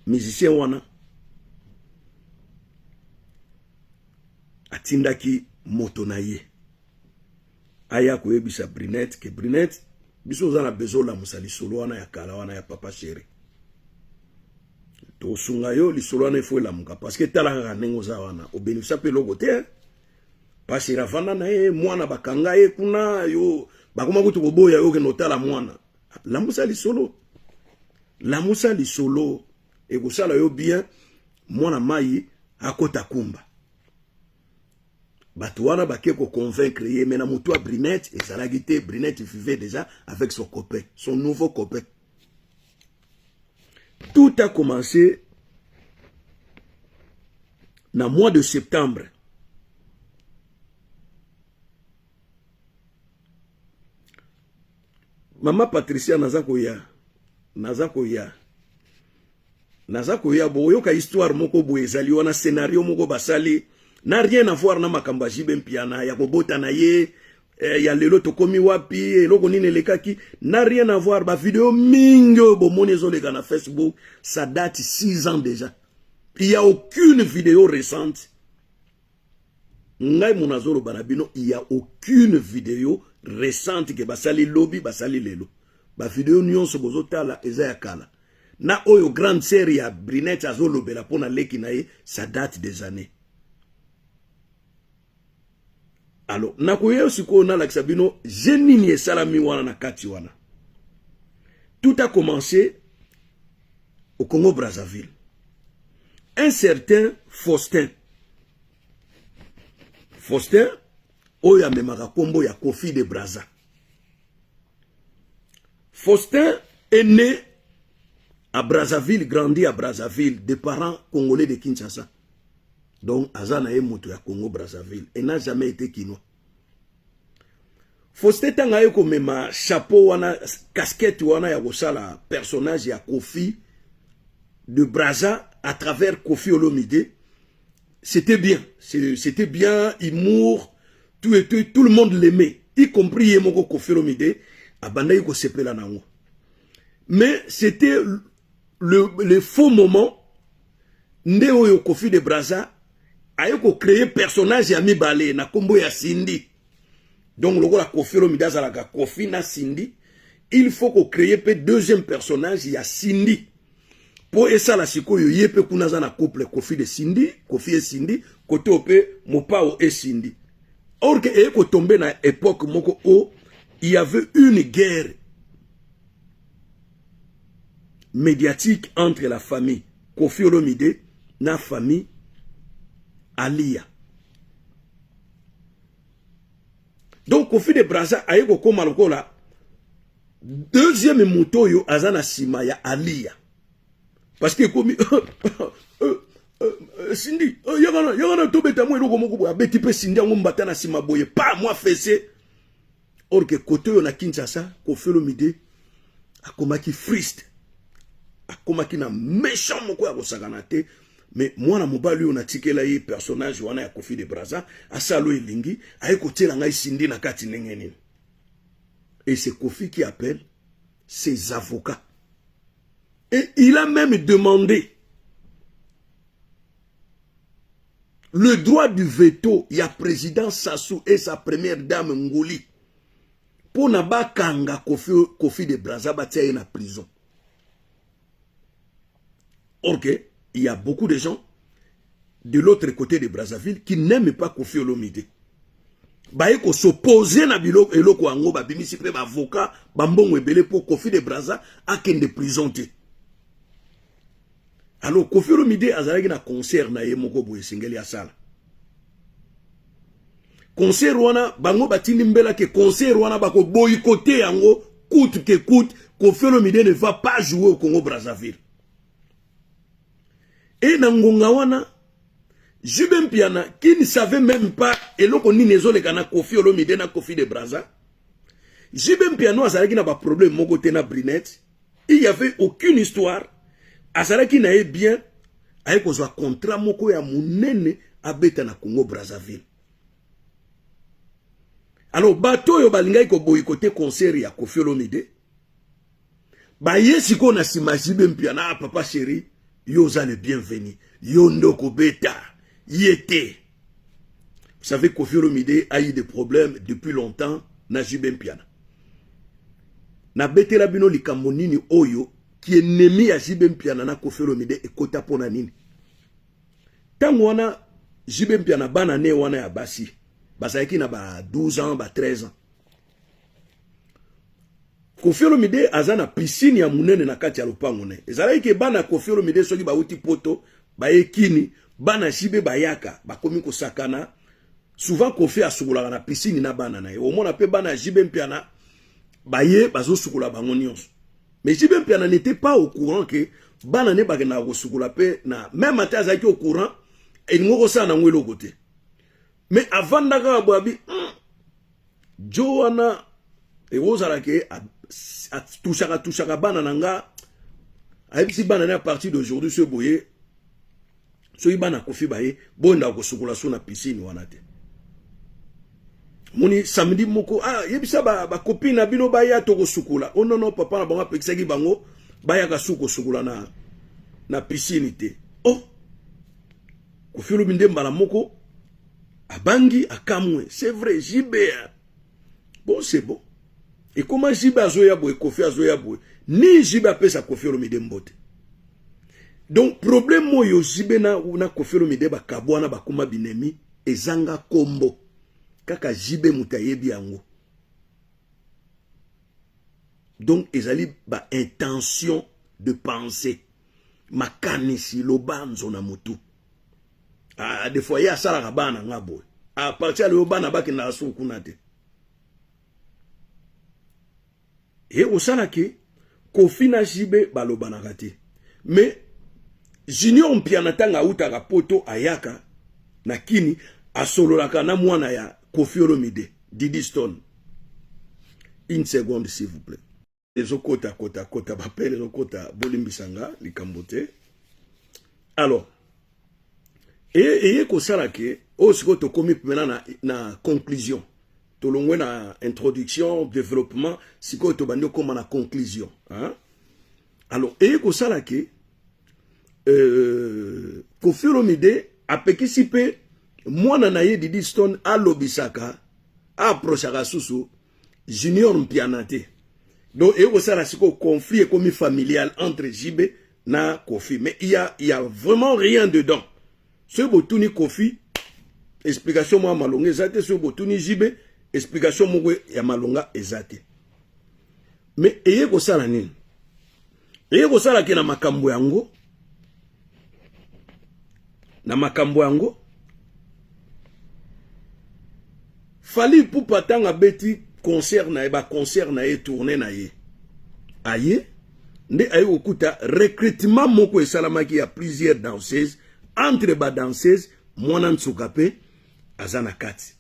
Musicien wana atindaki moto na ye aya koyebisa Brinette ke Brinette, biso oza na besoin olamusa lisolo wana ya kala wana ya Papa Chéri, tosunga yo, lisolo wana efo elamuka, parce que tala kaka ndenge oza wana, obénéficier mpe eloko te. Papa Chéri avanda na ye, mwana bakanga ye kuna, yo bakoma kutu koboya yo okende otala mwana. Lamusa lisolo, lamusa lisolo, ekosala yo bien. Mwana mai akota kumba, bato wana bake koconvaincre ye, mais na motu ya Brinette ezalaki te. Brinette vivait déjà avec son copain, son nouveau copain. Tout a commencé na mois de septembre. Mama Patricia, naza koya, naza koya, naza koya. Boyoka histoire moko boye ezali wana, scénario moko basali na rien à voir na makambo ya JB Mpiana ya kobota na ye, ya lelo tokomi wapi, eloko nini elekaki, na rien à voir. Bavideo mingi oyo bomoni ezoleka na Facebook, ça date 6 ans déjà. Il y a aucune vidéo récente. Ngai moto nazoloba na bino, il y a aucune vidéo récente ke basali lobi, basali lelo. Bavideo nyonso bozotala eza ya kala. Na oyo grande sœur ya Brinette azolobela mpo na leki na ye, ça date des années. Alors nakoya sikoyo nalakisa bino je nini esalami wana na kati wana. Tout a commencé au Congo Brazzaville. Un certain Faustin, Faustin oyo amemaka nkombo ya Kofi de Braza. Faustin est né à Brazzaville, grandi à Brazzaville, de parents congolais de Kinshasa. Donc aza na ye moto ya Congo Brazzaville et n'a jamais été kinois. Faustin, ntango aye komema chapeau wana, casquette wana ya kosala personnage ya Kofi de Braza à travers Kofi Olomide, c'était bien, c'était bien, humour, tout et tout, tout le monde l'aimait, y compris ye moko Kofi Olomide abandaki kosepela nango. Mais c'était le faux moment nde oyo Kofi de Braza aye kocréer personnage ya mibale na nkombo ya Cindy. Donc lokola Kofi Olomide azalaka Kofi na Cindy, il faut kocréer mpe deuxième personnage ya Cindy mpo esala sikoyo ye mpe kuna aza na couple Kofi de Cindy, Kofi esindi kote oyo mpe Mopao esindi. Or ke eye kotomber na époque moko o il y avait une guerre médiatique entre la famille Kofi Olomide na famille Alia. Donc Kofi de Braza aye kokóma lokola deuxième moto oyo aza na nsima ya Alia, parce que ekomi Cindy yakana yakana, tobeta mwa eloko moko boye, abeti mpe Cindy yango mbata na nsima boye, pa mwa fesse. Or ke kote oyo na Kinshasa, Kofi Olomide akomaki frustré, akomaki na méchant moko ya kosakana te. Mais mwana mobali oyo natikela ye personnage wana ya Koffi de Brazza, asala oyo elingi, aye kotiela ngai Cindy na kati ndenge nini? Et c'est Koffi qui appelle ses avocats. Et il a même demandé le droit du veto ya président Sassou et sa première dame Ngouli mpo na bakanga Koffi, Koffi de Brazza batia ye na prison. Or que il y a beaucoup de gens de l'autre côté de Brazzaville qui n'aiment pas Koffi Olomide. Baye ko s'opposer na biloko eloko yango, babimisi mpe baavocat, bambongo ebele mpo Koffi de Brazza akende prison te. Alors Koffi Olomide azalaki na concert na ye moko boye, esengeli asala concert wana. Bango batindi mbela ke concert wana bakoboyikote yango coûte que coûte, Koffi Olomide ne va pas jouer au Congo Brazzaville. E na ngonga wana, JB Mpiana, qui ne savait même pas eloko nini ezoleka na Koffi Olomide na Koffi de Brazza, JB Mpiana azalaki na baproblème moko te na Brinette, il y avait aucune histoire, azalaki na ye bien. Aye kozwa contrat moko ya monene, abeta na Congo Brazzaville. Alors bato oyo balingaki koboyikote concert ya Koffi Olomide baye sikoyo na nsima JB Mpiana: "Ah, papa chéri, yo oza le bienvenu, yo nde okobeta, ye te." Vous savez, Koffi Olomide a eu des problèmes depuis longtemps na JB Mpiana. Nabetela bino likambo nini oyo ki ennemi ya JB Mpiana na Koffi Olomide ekota mpona nini. Ntango wana JB Mpiana, bana ne wana ya basi bazalaki na ba 12 ans, ba 13 ans. Koffi Olomide aza na piscine ya monene na kati ya lopango ne. Ezalaki ke bana Koffi Olomide, soki bauti Poto, baye Kini, bana JB bayaka, bakomi kosakana. Souvent Koffi asukolaka na piscine na bana na ye. Omona mpe bana ya JB Mpiana baye, bazosukola bango nyonso. Mais JB Mpiana n'était pas au courant ke bana ne bakendaka kosukola mpe na même. Ate azalaki au courant, elingi kosala nango eloko te. Mais avanda kaka boye, abi jo wana ekozala ke atushaka tushaka bana na nga. Ayebisi bana ne: "À partir d'aujourd'hui, soki boye, soki bana Koffi baye, boyendaka kosukola so na piscine wana te." Moni samedi moko, ah, yebisa bacopine na bino baya, tokosukola. O oh, nono, papa na bango apekisaki bango bayaka su kosukola na piscine te. Oh, Koffi olobi nde mbala moko abangi, akamwe: "C'est vrai, JB, bon, c'est bon." Ekoma JB azoya boye, Koffi azoya boye, ni JB apesa Koffi Olomide mbote. Donc problème oyo JB na Koffi Olomide bakabwana, bakóma binemi, ezanga kombo, kaka JB moto ayebi yango. Donc ezali baintention de pensée, makanisi, lobanzo na motu. Ah, des fois ye asalaka bana nga boye, à partir ya lelo bana bakendaka suku kuna te. Ye kosalaki Koffi na JB balobanaka te. Mais Junior Mpiana, ntango autaka Poto, ayaka na Kini, asololaka na mwana ya Koffi Olomide, Didi Stone. Une seconde, s'il vous plaît. Ezokota kota kota, bapele ezokota, bolimbisanga likambo te. Alors eye kosala ke oyo sikoyo tokomi mpena na conclusion. Tolongwe na introduction, développement, sikoyo tobandi okóma na conclusion, hein? Alors eye kosala ke Koffi Olomide apekisi mpe mwana na ye Didi Stone alobisaka, aapprochaka susu Junior Mpiana te. Donc eye kosala sikoyo conflit ekomi familial entre JB na Koffi. Mais il y a vraiment rien dedans. Soki botuni Koffi, explication moko ya malonga eza te. Soki botuni JB, explication moko ya malonga eza te. Mais eye kosala nini? Eye kosala ke na makambo yango, Fally Ipupa, ntango abeti concert na ye, baconcert na ye, tournée na ye, aye nde aye kokuta recrutement moko esalamaki ya plusieurs danseuses. Entre badanseuse, mwana nsuka mpe aza na kati.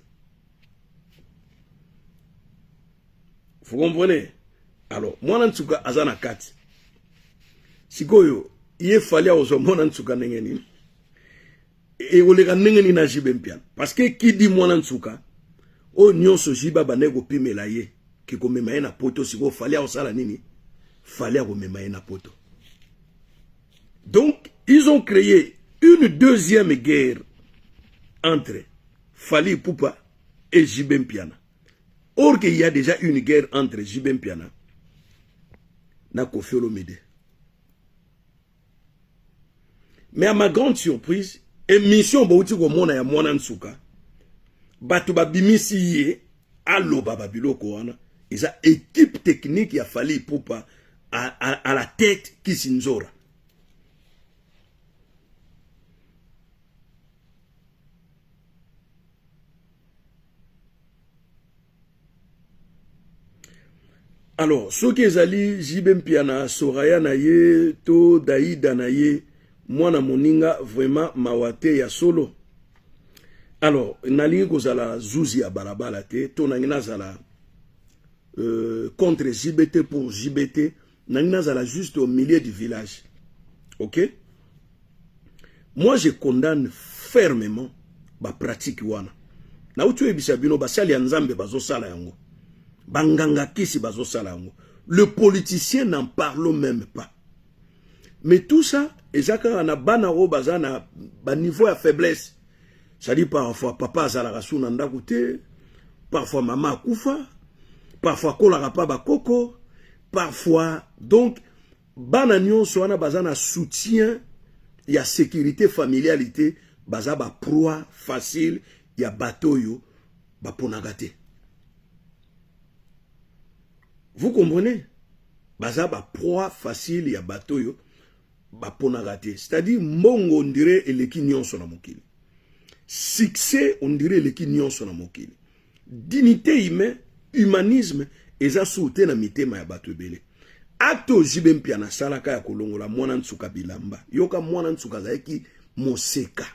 Vous comprenez? Alors mwana nsuka aza na kati. Sikoyo ye Fally akozwa mwana nsuka ndenge nini? Ekoleka ndenge nini na JB Mpiana? Parce que qui dit mwana nsuka, oyo nyonso JB abandaki kopimela ye ke komema ye na poto, sikoyo Fally akosala nini? Fally akomema ye na poto. Donc ils ont créé une deuxième guerre entre Fally Ipupa et JB Mpiana. Or qu'il y a déjà une guerre entre JB Mpiana na Koffi Olomide. Mais à ma grande surprise, émission bauti komona ya mwana nsuka, bato babimisi ye aloba babiloko wana, eza équipe technique ya Fally Ipupa à la tête Kisinzora. Alors soki ezali JB Mpiana, Soraya na ye to Daida na ye mwana moninga, vraiment mawa te ya solo. Alors nalingi kozala zuzi ya balabala te, to nangi nazala contre JB te, pour JB te, nangi nazala juste au milieu du village. Ok, moi je condamne fermement ba pratique wana. Nauti oyebisa bino, basali ya Nzambe bazosala yango, banganga kisi bazosala yango, le politicien n'en parlons même pas. Mais tout ça eza kaka na bana oyo baza na baniveau ya faiblesse, c'est-à-dire parfois papa azalaka su na ndako te, parfois mama akufa, parfois akolaka pa bakoko, parfois. Donc bana nyonso wana baza na soutien ya sécurité familiale te, baza baproie facile ya bato oyo baponaka te. Vous comprenez? Baza baproie facile ya bato oyo baponaka te, c'est-à-dire mbongo on dirait eleki nyonso na mokili, succès on dirait eleki nyonso na mokili, dignité humain, humanisme eza su te na mitema ya bato ebele. Acte oyo JB Mpiana asalaka ya kolongola mwana nsuka bilamba, yoka, mwana nsuka azalaki moseka,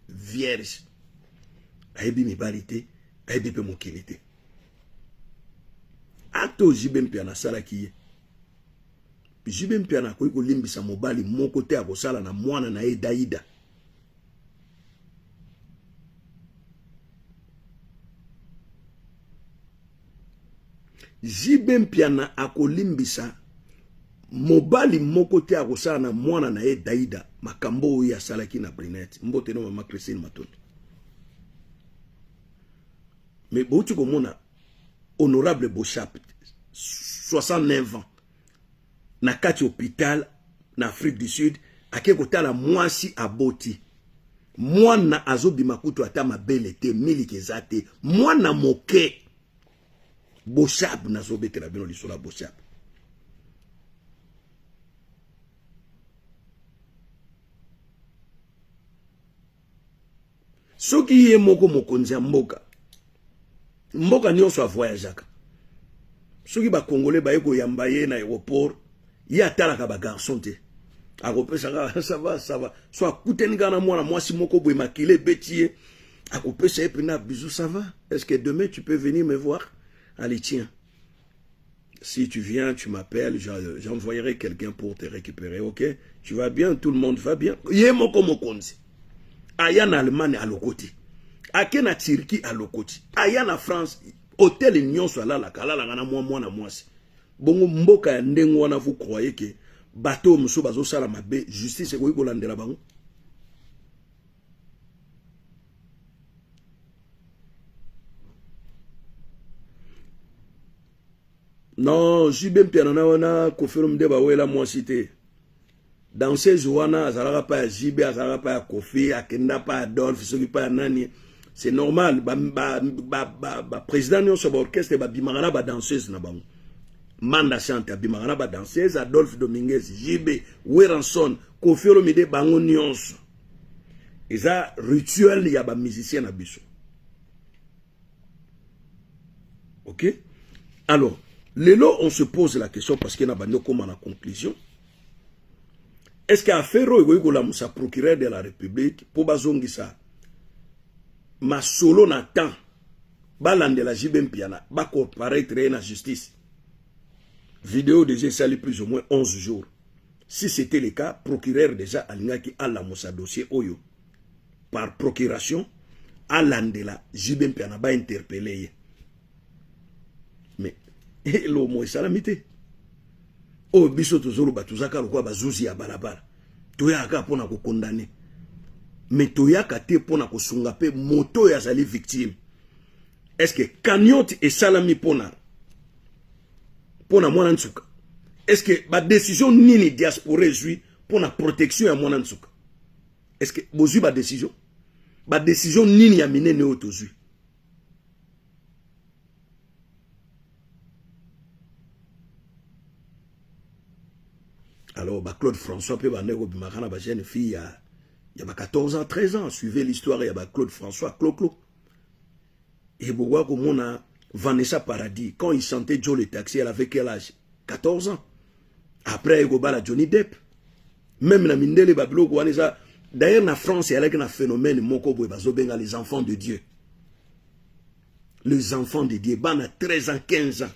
vierge, ayebi mibali te, ayebi mpe mokili te. Acte oyo JB Mpiana asalaki ye, JB Mpiana akoki kolimbisa mobali moko te akosala na mwana na ye Daida. JB Mpiana akolimbisa mobali moko te akosala na mwana na ye Daida makambo oyo asalaki na Brinette. Mbote no mama Christine Matondo. Mais bouti komona honorable Boshap, 69 ans, na kati hôpital na Afrique du Sud, ake kotala mwasi aboti mwana, azobima kutu ata mabele te, miliki eza te, mwana moke. Boshab, nazobetela bino lisolo ya Boshab. Soki ye moko mokonzi ya mboka, mboka nyonso avoyageaka, soki bakongole baye koyamba ye na aéroport, ye atalaka bagarçon te, akopesa kaka ça va, ça va. So akutani kaka na mwana mwasi moko boye, makila ebeti ye, akopesa ye mpena bisou: ça va, est-ce que demain tu peux venir me voir? Allez, tiens, si tu viens, tu m'appelles, j'envoyerai quelqu'un pour te récupérer. Ok, tu vas bien, tout le monde va bien. Ye moko mokonzi aya na Allemagne, alokoti, ake na Turquie, alokoti, aya na France, hotel nyonso alalaka, alalaka na mwa mwana mwasi. Bongo mboka ya ndenge wana, vous croyez ke bato oyo mosusu bazosala mabe, justice ekoki kolandela bango? Non, JB Mpiana na wana Koffi Olomide bawela mwasi te. Danseuse wana azalaka pa ya JB, azalaka pa ya Koffi, akenda pa ya Adolphe, soki pa ya nani. C'est normal, baprésident nyonso baorchestre babimaka na badanseuse na bango. Manda Chante abimaka na badanseuse, Adolphe Dominguez, JB, Werrason, Koffi Olomide, bango nyonso. Eza rituel ya bamusicien na biso. Ok, alors lelo on se pose la question, parce que na bandi okóma na conclusion: est ce que affaire oyo ekoki kolamusa procureur de la République mpo bazongisa masolo na temps, balandela JB Mpiana, bacomparaître ye na justice? Vidéo déjà esali plus ou moins 11 jours. Si c'était le cas, procureur déjà alingaki alamusa dossier oyo. par procuration alandela JB Mpiana ba interpeller ye. Mais elomo esalami te. Oyo biso tozoloba tozaka lokola bazuzi ya balabala. Toyaka kaka mpona kokondane. Mais toyaka te mpona kosunga mpe moto oyo azali victime. Est-ce que cagnotte esalami mpona mpona mwana nsuka? Est-ce que ba décision nini diaspora ezwi mpona protection ya mwana nsuka? Est-ce que bozwi ba décision? Ba décision nini ya minene oyo tozwi? Alors ba Claude François pe bandaki kobimaka na ba jeune fille ya ba 14 ans, 13 ans. Suivez l'histoire ya ba Claude François Clo-Clo. Et bokoka komona Vanessa Paradis, quand il chantait Joe le taxi, elle avait quel âge? 14 ans. Après aye kobala Johnny Depp. Même na mindele ba biloko wana eza. D'ailleurs na France eyalaki na phénomène moko boye bazobenga les enfants de Dieu. Les enfants de Dieu, bana 13 ans, 15 ans.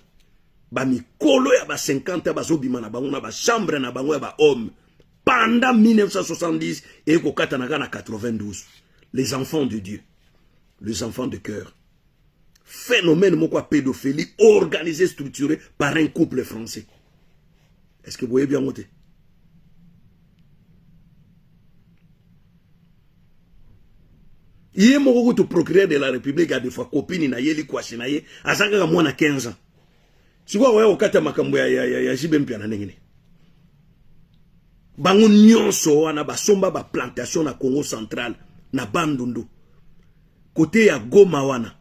Ba mikolo ya ba 50 ans bazobima na bango na ba chambre na bango ya ba homme. Pendant 1970 et kokatana na 92. Les enfants de Dieu. Les enfants de cœur. Phénomène moko ya pédophilie organisé, structuré par un couple français. Est-ce que vous voyez bien monter? Ye moko kutu procureur de la République a des fois copine na ye likwasi na ye aza kaka mwana 15 ans. Sikoyo akoya kokata makambo ya JB Mpiana ndenge nini? Bango nyonso wana basomba ba plantation na Congo central na Bandundu kote ya Goma wana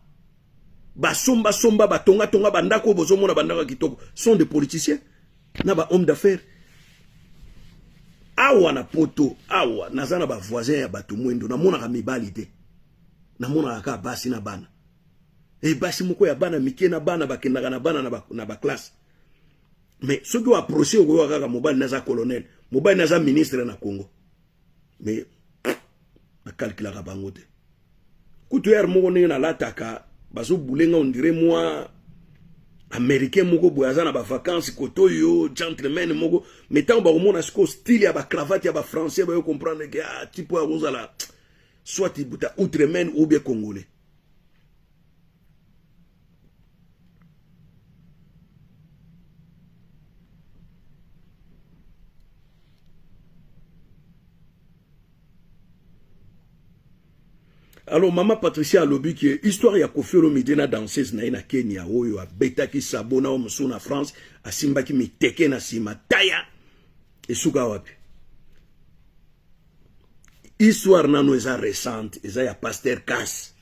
basomba somba batonga tonga bandako oyo bozomona bandako ya kitoko sont des politiciens na ba hommes d'affaires. Awa na poto awa naza na ba voisins ya bato mwendo, namonaka mibali te, namonaka kaka basi na bana. E basi moko ya bana mike na bana bakendaka na bana na ba classe. Mais soki o approcher okoyoka kaka mobali naza colonel, mobali naza ministre na Congo. Mais nakalkulaka bango te. Kutu heure moko ndenge nalataka bazobulenga on dirait moi américain moko boye aza na ba vacances koto oyo gentleman moko, mais ntango bakomona sikoyo style ya ba cravate ya ba français bayo comprendre que ah, type oyo akozala soit buta outre-mer ou bien congolais. Alors mama Patricia alobi ke histoire ya Koffi Olomide na danseuse na ye na Kenya oyo abetaki sabo na oyo mosusu na France asimbaki miteke na nsima taya esuka wapi? Histoire nano eza récente, eza ya Pasteur Kass.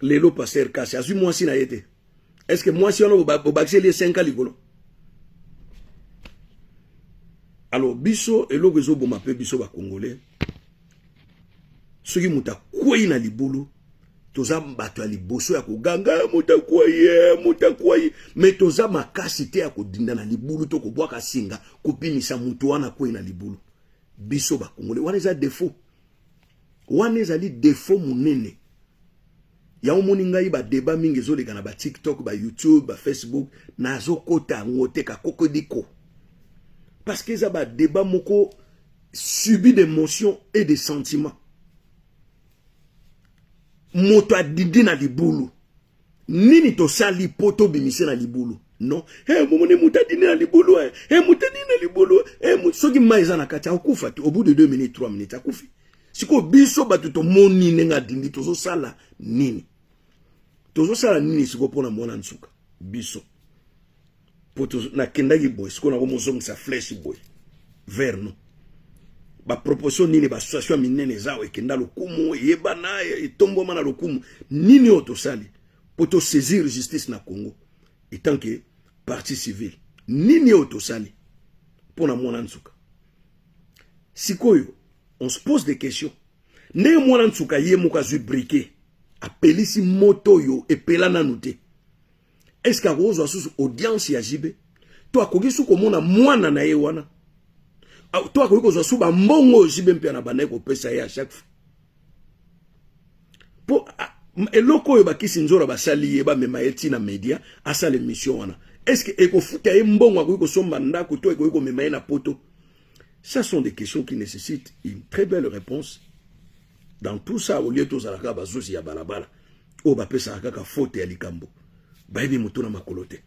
Lelo Pasteur Kass azwi mwasi na ye te. Est-ce que mwasi wana obakiseli ye 5 ans likolo? Alors biso eloko ezoboma pe biso ba Congolais, soki moto akwei na libulu toza bato ya liboso ya koganga moto akwei, moto akwei, mais toza makasi te ya kodinda na libulu to kobwaka singa kobimisa moto wana akwei na libulu. Biso ba Congolais wana eza défaut, wana ezali défaut monene. Yango moni ngai ba débat mingi ezoleka na ba TikTok, ba YouTube, ba Facebook, nazokota yango te kakokodiko, parce que eza ba débat moko subi d'émotion et de sentiment. Moto adindi na libulu, nini tosali po tobimise na libulu? Non, hey, momoni moto adindi na libulu, hey, moto adindi na libulu, hey, soki mai eza na kati akufa te, au bout de 2 minutes 3 minutes akufi. Sikoyo biso bato tomoni ndenge adindi, tozosala nini? Tozosala nini sikoyo mpona mwana nsuka biso? Po nakendaki boye, sikoyo nakomozongisa flèche boye vers nous. Ba proposition nini, ba association minene eza ekenda lokumu, eyebana, etombwama na lokumu. Nini oyo tosali po to saisir justice na Congo etant que partie civile? Nini oyo tosali mpona mwana nsuka? Sikoyo on se pose des questions. Ndenge mwana nsuka ye moko azwi briquet, apelisi moto oyo epela nanu te, est-ce que akozwa susu audience ya JB? To akoki su komona mwana na ye wana? To akoki kozwa su bambongo oyo JB mpe na bandaki kopesa ye à chaque fois? Po eloko oyo bakisi nzola basali ye, bamema ye ntina media asala émission wana, est-ce que ekofuta ye mbongo akoki kosomba ndako to ekoki komema ye na poto? Ça sont des questions qui nécessitent une très belle réponse. Dans tout ça, au lieu tozalaka bazuzi ya balabala oyo bapesaka kaka faute ya likambo, bayebi motu na makolo te,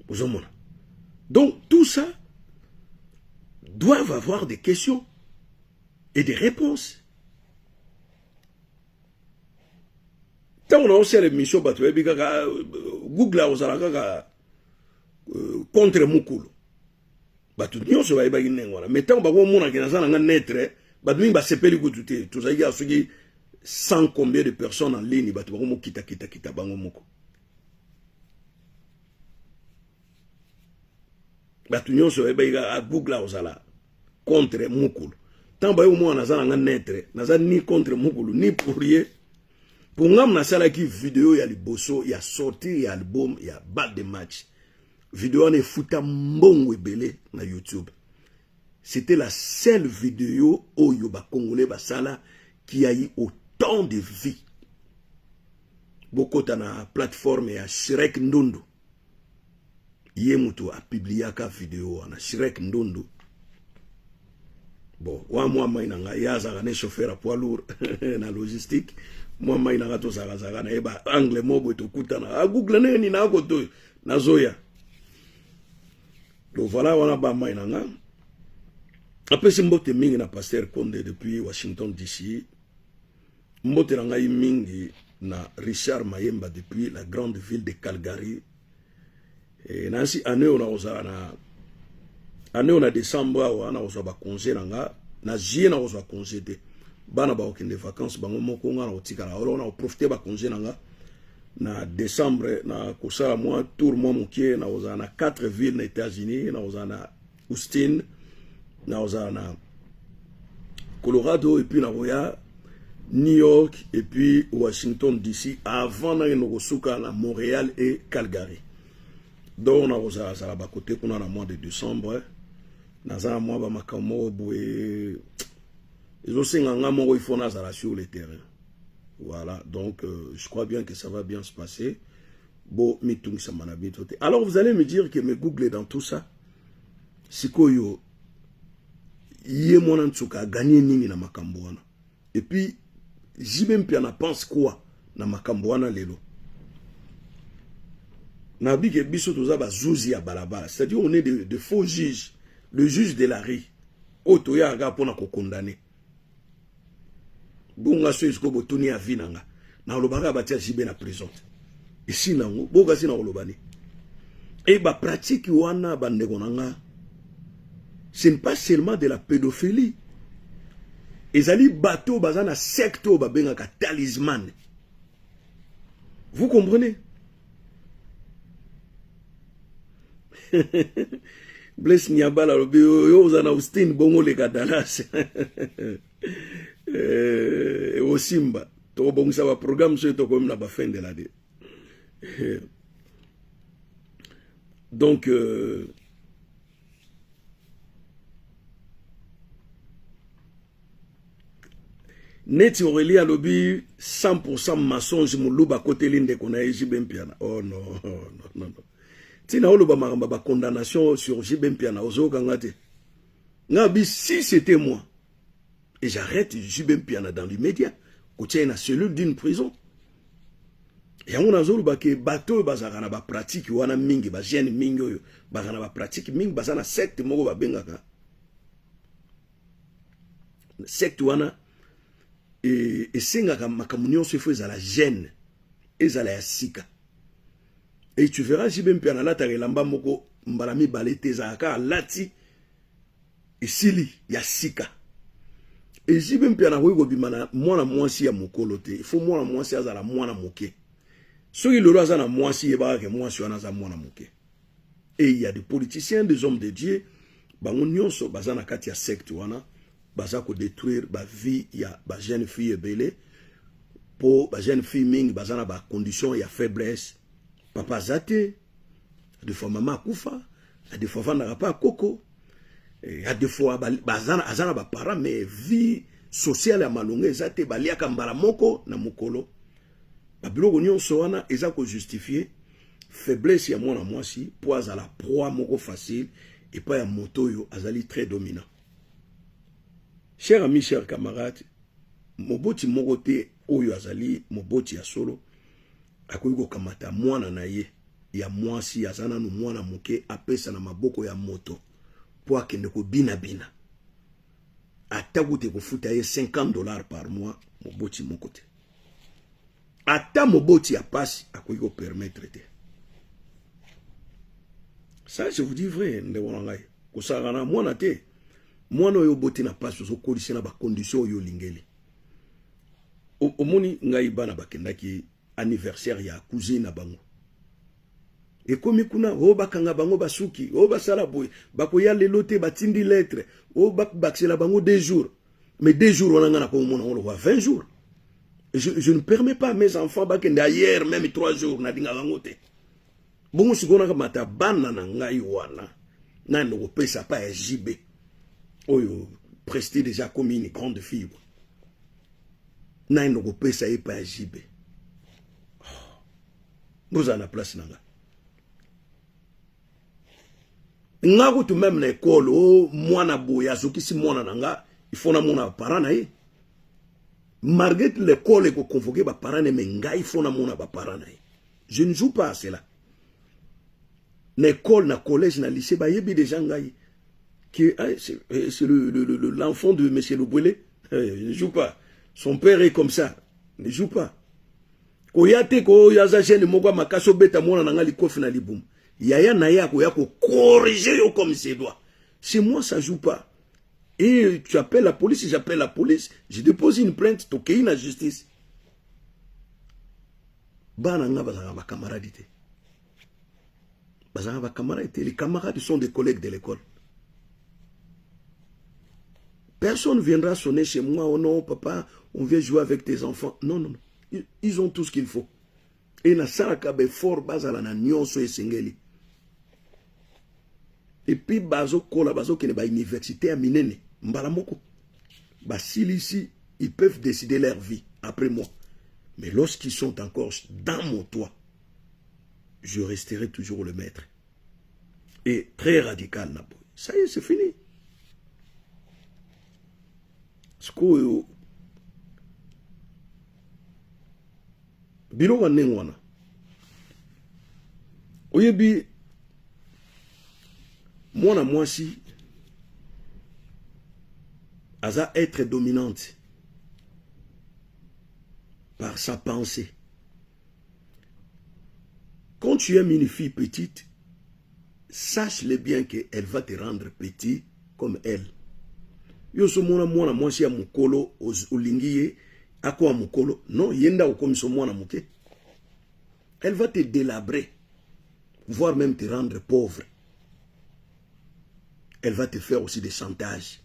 ozomona. Donc tout ça doivent avoir des questions et des réponses. Ntango naosala émission, bato bayebi kaka Google akozala kaka contre mokolo. Bato nyonso bayebaki ndenge wana, mais ntango bakomonaki naza na nga neutre, bato mingi basepeli kutu te. Tozalaki kaka soki 100 combien de personnes en ligne, bato bakomokitakita bango moko. Bato nyonso bayebaki kaka Google akozala contre mokolo. Ntango baye komona naza na nga neutre, naza ni contre mokolo ni pour ye. Mpo ngamu nasalaki video ya liboso ya sortir ya album ya Balle de Match. Video wana efuta mbongo ebele na YouTube. C'était la seule vidéo oyo bacongolais basala qui a eu autant de vie. Bokota na plateforme ya Shrek Ndundu, ye moto apubliaka video wana, Shrek Ndundu. Bon, wa mwa mai na ngai, ye azalaka ne chauffeur ya poids lourd na logistique. Mwa mai na ngai, tozalakazalaka na ye ba angle mo boye, tokutana a Google ndenge nini akoto oyo nazoya. Donc voilà, wana ba mai na nga. Apesi mbote mingi na Pasteur Konde depuis Washington DC. Mbote na ngai mingi na Richard Mayemba depuis la grande ville de Calgary. E, nasi année oyo nakozala na année oyo na décembre awa nakozwa bacongé na nga. Na juillet nakozwa congé te, bana bakokende vacances bango moko, nga nakotikala. Olo nakoprofite bacongé na nga na décembre na kosala mwa tour mwa moke. Nakozala na 4 villes na États-Unis: nakozala na Austin, nakozala na Colorado, et puis nakoya New York et puis Washington DC, avant nakende kosuka na Montréal et Calgary. Donc nakozalazala bakote kuna na mois de décembre. Naza na mwa bamakambo moko boye ezosenga nga moko, il faut nazala sur le terrain. Voilà, donc je crois bien que ça va bien se passer. Bo mitungisama na bino te. Alors vous allez me dire que me Google dans tout ça, sikoyo ye mwana nsuka aganye nini na makambo wana? Et puis JB Mpiana pense quoi na makambo wana lelo? Nabi ke biso toza bazuzi ya balabala, c'est-à-dire on est de faux juges, le juge de la rue oyo toyaka kaka mpona kokondane. Bonga so esiko botuni ya vie na nga, nalobaka batia JB na prison te, esi nango bokasi na koloba ni e bapratique wana. Bandeko na nga, ce n'est pas seulement de la pédophilie, ezali bato baza na secte oyo babengaka talisman, vous comprenez? Blaise Niabala alobi yo oza na Austin, bongo oleka Dallas. Osimba tokobongisa baprogramme soki tokomi na bafin de l'année. Donc neti Aurélie alobi 100% mensonge, moluba akoteli ndeko na ye JB Mpiana. Oh non, oh, non, non, non. Ntina oloba makambo ya bacondamnation sur JB Mpiana, ozokanga te. Nga bi, si c'était moi, et j'arrête JB Mpiana dans l'immédiat, kotia ye na cellule d'une prison. Yango nazoloba ke bato oyo bazalaka na bapratique wana mingi, bajeune mingi oyo bazalaka na bapratique mingi, baza na secte moko babengaka secte wana esengaka makambo nyonso ifo ezala jeune, ezala ya sika. Et tu verras, JB Mpiana alataka elamba moko mbala mibale te, ezalaka kaka alati, esili, ya sika. E JB Mpiana akoki kobima na mwana mwasi ya mokolo te, ifo mwana mwasi azala mwana moke. Soki lelo aza na mwasi, yebaka ke mwasi wana aza mwana moke. Et il y a des politiciens, des hommes de Dieu, bango nyonso baza na kati ya secte wana, baza kodétruire bavie ya bajeune fille ebele, mpo bajeune fille mingi baza na bacondition ya faiblesse. Papa aza te, des fois mama akufa, des fois avandaka mpe akoko, ya des fois aza na baparent, mais vie sociale ya malonga eza te, baliaka mbala moko na mokolo. Babiloko nyonso wana eza kojustifie faiblesse ya mwana mwasi mpo azala proie moko facile. epai ya moto oyo azali très dominant. Cher ami, cher camarade, moboti moko te oyo azali moboti ya solo akoki kokamata mwana na ye ya mwasi aza nanu mwana moke apesa na maboko ya moto mpo akende kobinabina ata kutu ekofuta ye 50 dollars par mois. Moboti moko te, ata moboti ya pasi, akoki kopermettre te. Ça, je vous dis vrai, ndeko na ngai, kosalaka na mwana te. Mwana oyo oboti na pasi, ozokolisa na bacondition oyo olingeli. Omoni ngai, bana bakendaki anniversaire ya cousine na bango, ekomi kuna oyo bakanga bango basuki, oyo basala boye, bakoya lelo te, batindi lettre oyo bakisela bango 2 jours. Mais 2 jours wana, ngai nakomona ngo lokwa 20 jours. Je ne permets pas à mes enfants bakende ailleurs même 3 jours, nalingaka yango te. Bongo sikoyo nakamata bana na ngai wana, nani kopesa pa ya JB oyo presque déjà comme une grande fille, nani kopesa ye pa ya JB? Bozala na place na nga. Nga kutu même na ekole o mwana boye azokisi mwana na nga, il faut namona baparent na ye. Malgré l'école ekoconvoquer baparent na ye, mais ngai il faut namona baparent na ye. Je ne joue pas à cela. Na école, na collège, na lycée, bayebi déjà ngai que ah, c'est l'enfant de monsieur Lobwele. Je ne joue pas. Son père est comme ça, ne joue pas. Koya te koyo aza jeune moko ya makasi, obeta mwana na nga likofi na libumu, yaya na ye akoya kocorriger yo comme se doit. C'est moi, ça joue pas. Et tu appelles la police, j'appelle la police, je dépose une plainte, tokei na justice. Bana nga bazalaka bacamarade te, bazalaka bacamarade te. Les camarades sont des collègues de l'école. Personne viendra sonner chez moi: «Oh non, papa, on vient jouer avec tes enfants.» Non, non, non, ils ont tout ce qu'il faut. E nasalaka baeffort bazala na nyonso esengeli. Et puis bazokola, bazokende bauniversité ya minene, mbala moko basilisi, ils peuvent décider leur vie après moi. Mais lorsqu'ils sont encore dans mon toit, je resterai toujours le maître et très radical na boye. Ça y est, c'est fini. Sikoyo biloko ya ndenge wana, oyebi, mwana mwasi aza être dominante par sa pensée. Quand tu aimes une fille petite, sache-le bien qu'elle va te rendre petit comme elle. Yo ozomona mwana mwasi ya mokolo, olingi ye akoma mokolo, non, ye nde akokomisa mwana moke. Elle va te délabrer, voire même te rendre pauvre. Elle va te faire aussi des chantages.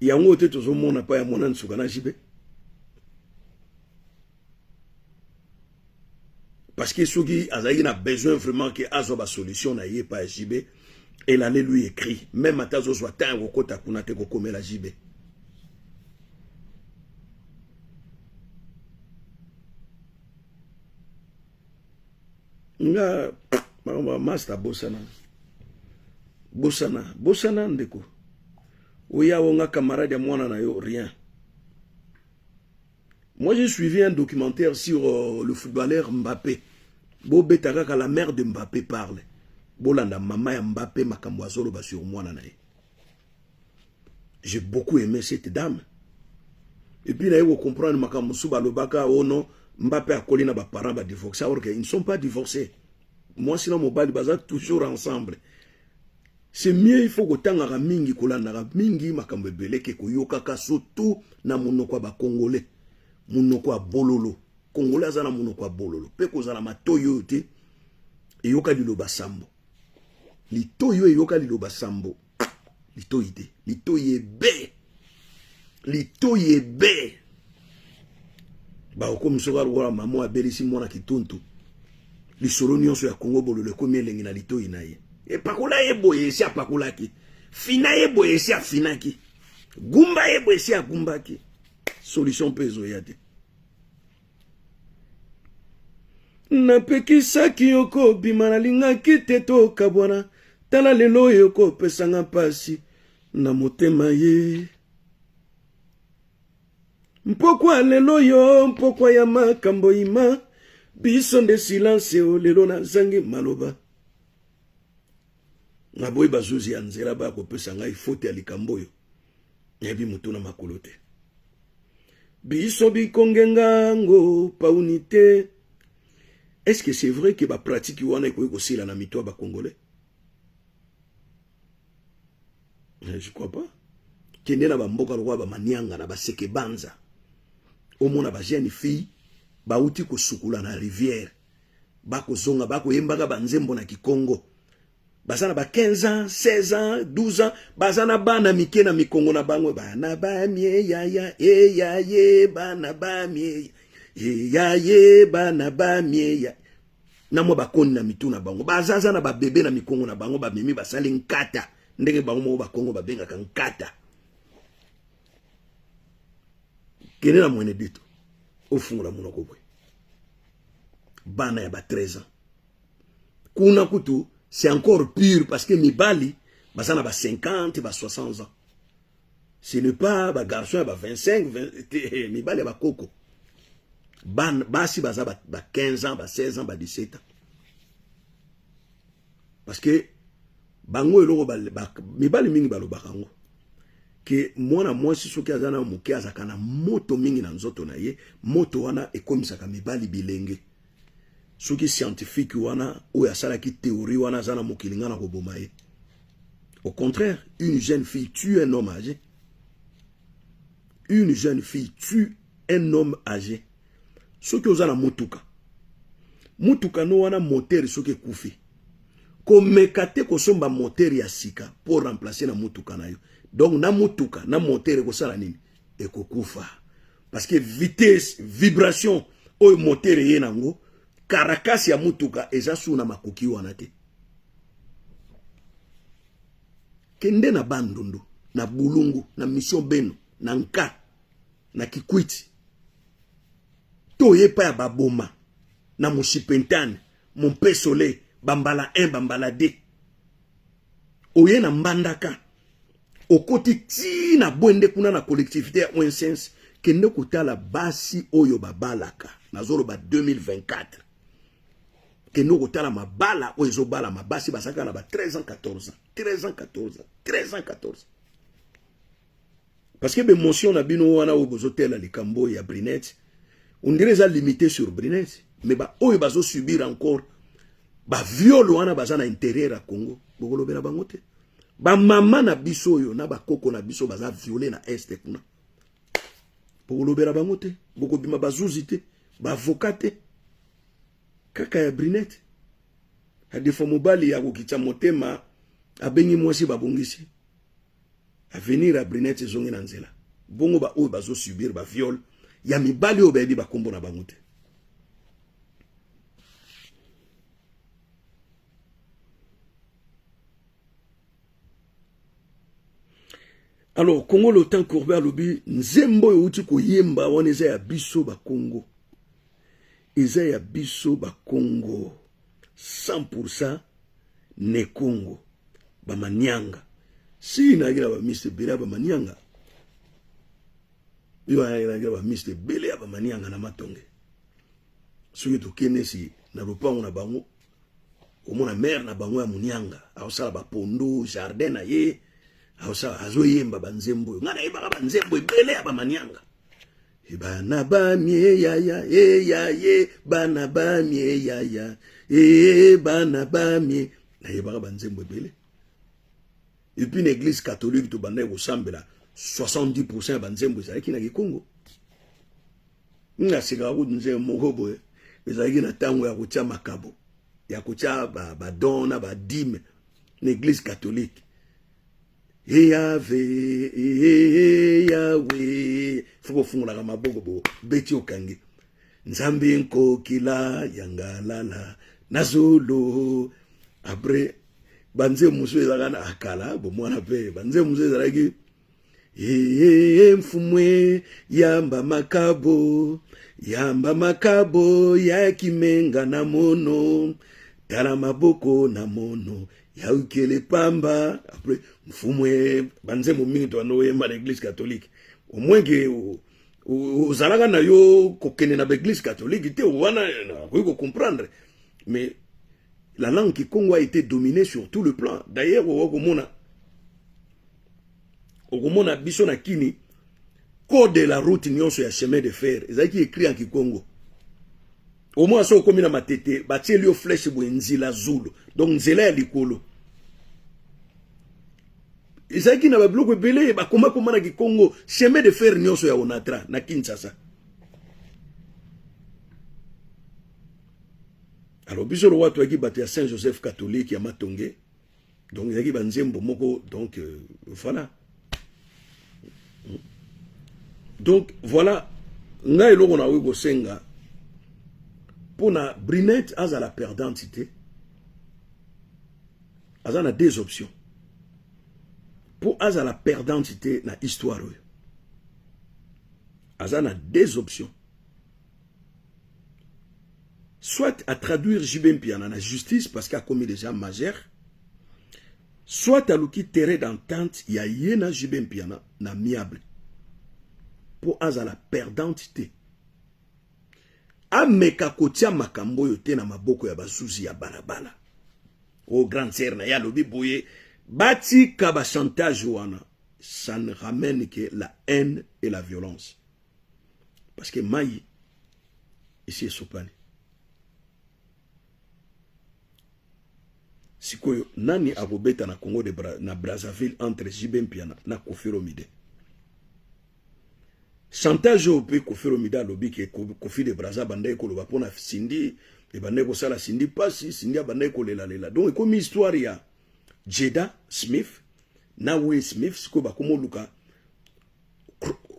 Yango te tozomona pa ya mwana nsuka na JB, parce que soki azalaki na besoin vraiment ke azwa basolution na ye pa ya JB, elle allait lui écrire. Même ata azozwa temps ya kokota kuna te, kokomela JB. Nga makambo ya master, bosana, bosana, bosana. Ndeko oya o nga camarade ya mwana na yo, rien. Moi, j'ai suivi un documentaire sur le footballeur Mbappé. Bobeta kaka «La mère de Mbappé parle». Bolanda mama ya Mbappé, makambo azoloba sur mwana na ye. J'ai beaucoup aimé cette dame. Et puis naye comprendre makambo mosusu balobaka: «Oh non, Mbappé akoli na baparents badivorcé», alors qu'ils ne sont pas divorcés. Mwasi na mobali baza toujours ensemble. C'est mieux, il faut kotangaka mingi, kolandaka mingi makambo ebele ke koyokaka, surtout na monoko ya bacongolais, monoko ya bololo. Congolais aza na monoko ya bololo mpe kozala matoi oyo te eyoka liloba sambo, litoi oyo eyoka liloba sambo, litoi te, litoi ebe, litoi ebe. Bakokomi soki lokola mama abelisi mwana kituntu, lisolo nyonso ya Kongo bololo ekomi elengi na litoi na ye. Epakola ye boye, esi apakolaki. Fina ye boye, esi afinaki. Gumba ye boye, esi agumbaki. Solution mpe ezoya te. Napekisaki yo kobima, nalingaki te tokabwana. Tala lelo oyo kopesanga mpasi na motema ye. Mpokwa lelo oyo, mpokwa ya makambo ima, biso nde silence o lelo nazangi maloba. Naboyi bazuzi ya nzela baya kopesa ngai faute ya likambo oyo nayebi motu na makolo te. Biso bikongenga ngo pauni te. Est-ce que c'est vrai que ba pratique wana ekoki kosila na mito ya ba Congolais? Je crois pas. Kende na ba mboka lokola ba Manianga na ba Sekebanza. Omona ba jeune fille bauti kosukula na rivière. Bakozonga bakoyembaka ba nzembo na Kikongo. Baza na ba 15 ans, 16 ans, 12 ans, baza na bana mike na mikongo na bango, bana ba mie ya ya e ya ye bana ba mie e ya ye bana ba mie ya na mwa bakoni na mitu na bango, bazaza na babebe na mikongo na bango, bamemi basali nkata ndenge bango moko bakongo babengaka nkata. Kende na mwene dito ofungola monoko boye, bana ya ba 13 ans kuna kutu c'est encore pire parce que mibali baza na ba 50 ba 60 ans, ce n'est pas ba garçon ya ba 25 20, mibali ya bakoko ban basi baza ba, ba 15 ans ba 16 ans ba 17 ans parce que bango eloko ba, ba, mibali mingi balobaka yango ke mwana mwasi soki aza na moke azalaka na moto mingi na nzoto na ye, moto wana ekomisaka mibali bilenge. Soki scientifique wana oyo asalaki théorie wana aza na mokili, nga na koboma ye. Au contraire, une jeune fille tue un homme âgé. Une jeune fille tue un homme âgé. Soki oza na motuka, motuka no wana moteur soki ekufi, komeka te kosomba moteur ya sika po remplacer na motuka na yo. Donc na motuka na moteur ekosala nini? Ekokufa. Parce que vitesse, vibration oyo moteur eye nango, karakasi ya motuka eza su na makoki wana te. Kende na Bandundu, na Bulungu, na Mission Beno, na Nka, na Kikwiti, to epa ya Baboma, na Moshipentane, Mompesole, Bambala 1, Bambala 2. Oye na Mbandaka, okoti ti na Bwende kuna na collectivité ya Oensens, kende kotala basi oyo babalaka. Nazoloba 2024. Kende kotala mabala oyo ezobalama, basi bazalaka na ba 13 ans, 14 ans, 13 ans, 14 ans, 13 ans, 14 ans. Parce que l'émotion na bino wana oyo bozotela likambo ya Brinette, on dirait eza limité sur Brinette, mais ba oyo bazo subir encore ba viol wana baza na intérieur ya Congo, bokolobela bango te. Ba mama na biso oyo na ba koko na biso baza violé na est kuna, bokolobela bango te, bokobima bazuzi te, ba avocat te, kaka ya Brinette. A des fois mobali ya kokitisa motema abengi mwasi babongisi avenir ya Brinette ezongi na nzela. Bongo ba oyo bazo subir ba viol ya mibali oyo bayebi bakombo na bango te. Alors Congo le temps courbé alobi nzembo oyo outi koyemba wana eza ya biso ba Congo, eza ya biso ba Congo 100% ne Congo ba manianga. Si nayaki na ba miste ebele ya ba manianga, yo nayaki na ba miste ebele ya ba manianga na matonge. Soki tokende si na lopango na bango, omona mère na bango ya monianga aosala bapondu jardin na ye, aosala azoyemba banzembo oyo ngai nayebaka banzembo ebele ya bamanianga. E bana bamie yaya e ya ye bana bamie yaya e bana bamie, nayebaka banzembo ebele. Et puis na église catholique tobandaki kosambela 70% ya banzembo ezalaki na Kikongo. Nasekaka kutu nzembo moko boye ezalaki na ntango ya kotia makabo ya kotia badon na badime na église catholique. Eyave eyawe, fo kofungolaka maboko bo beti okangi nzambe nkokila ya ngalala na zolo. Après banzembo mosusu ezalaka na akala bomwana mpe banzembo mosusu ezalaki ee mfumwe yamba makabo yamba makabo ya kimenga na mono tala maboko na mono. Yaukele pamba après mfumwe, banzembo mingi tobanda koyemba na église catholique. Au moins ke ozalaka na yo kokende na baeglise catholique te, wana nakoki kocomprendre, mais la langue kikongo a été dominée sur tout le plan. D'ailleurs, okomona okomona biso na kini, code de la route nyonso ya chemin de fer ezalaki écrit en kikongo. Omona so okomi na Matete, batieli yo flèche boye, nzila zulu, donc nzela ya likolo. Ezalaki na babiloko ebele bakomakoma na kikongo. Chemin de fer nyonso ya Onatra na Kinshasa. Alors biso lowa toyaki bato ya Saint Joseph catholique ya Matonge, donc ezalaki banzembo moko. Donc voilà, donc voilà, ngai eloko nakoki kosenga mpo na Brinette azala perdante te, aza na deux options mpo azala perdante te na histoire oyo. Aza na deux options: soit à traduire JB Mpiana na justice parce qu'akomi déjà majeur, soit aluki terrain d'entente ya ye na JB Mpiana na amiable mpo azala perdante te. Ameka kotia makambo oyo te na maboko ya bazuzi ya balabala. O grande sœur na ye alobi boye, batika bachantage wana, ça ne ramène que la haine et la violence, parce que mai esi esopani. Sikoyo nani akobeta na Congo de na Brazzaville entre JB Mpiana na Koffi Olomide? Chantage oyo mpe Koffi Olomide alobi ke Koffi de Brazza abandaki koloba mpona Cindy, ebandaki kosala Cindy mpasi, Cindy abandaki kolelalela. Donc ekomi histoire ya Jada Smith na Will Smith. Sikoyo bakomi oluka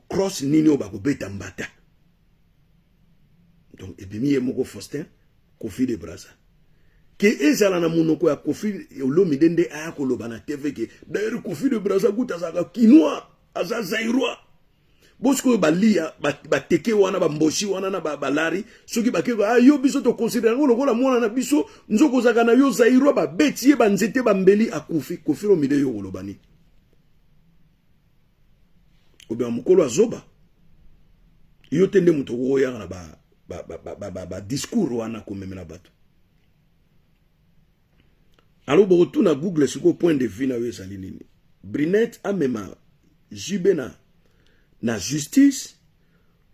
cross nini oyo bakobeta mbata. Donc ebimi ye moko Faustin Koffi de Brazza ke ezala na monoko ya Koffi Olomide nde aya koloba na TV ke d'ailleurs Koffi de Brazza kuta azalaka kinois, aza zaïrois. Bo sikoyo balia bateke wana, bamboshi wana na balari, soki bake, ah, yo biso toconsidere yango lokola mwana na biso, nzoko ozalaka na yo zaïrois, babeti ye banzete, bambeli, akufi. Koffi Olomide, yo koloba nini? Obema mokolo azoba yo te nde moto okoyaka na badiscours ba, ba, ba, ba wana komemela bato. Alors bokotuna Google sikoyo, point de vue na yo ezali nini? Brinette amema JB na justice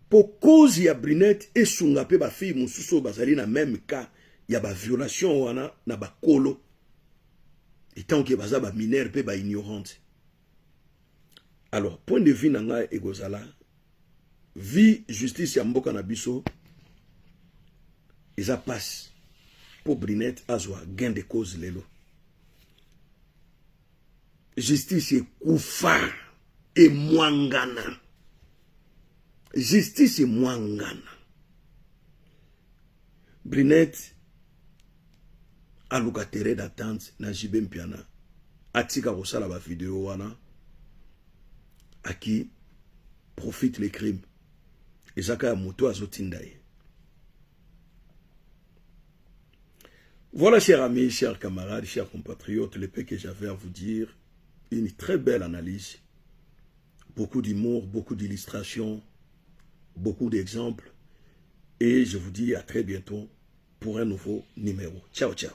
mpo cause ya Brinette esunga mpe bafille mosusu oyo bazali na même cas ya baviolation wana na bakolo, etant ke baza baminere mpe baignorante. Alors point de vue na ngai ekozala vie justice ya mboka na biso eza passe mpo Brinette azwa gain de cause. Lelo justice ekufa, emwangana, justice emwangana. Brinette aluka terrain d'entente na JB Mpiana, atika kosala bavideo wana. Aki profite le crime ezaka ya moto azotinda ye. Voilà, chers amis, chers camarades, chers compatriotes, le peu que j'avais à vous dire. Une très belle analyse, beaucoup d'humour, beaucoup d'illustrations, beaucoup d'exemples. Et je vous dis à très bientôt pour un nouveau numéro. Ciao, ciao.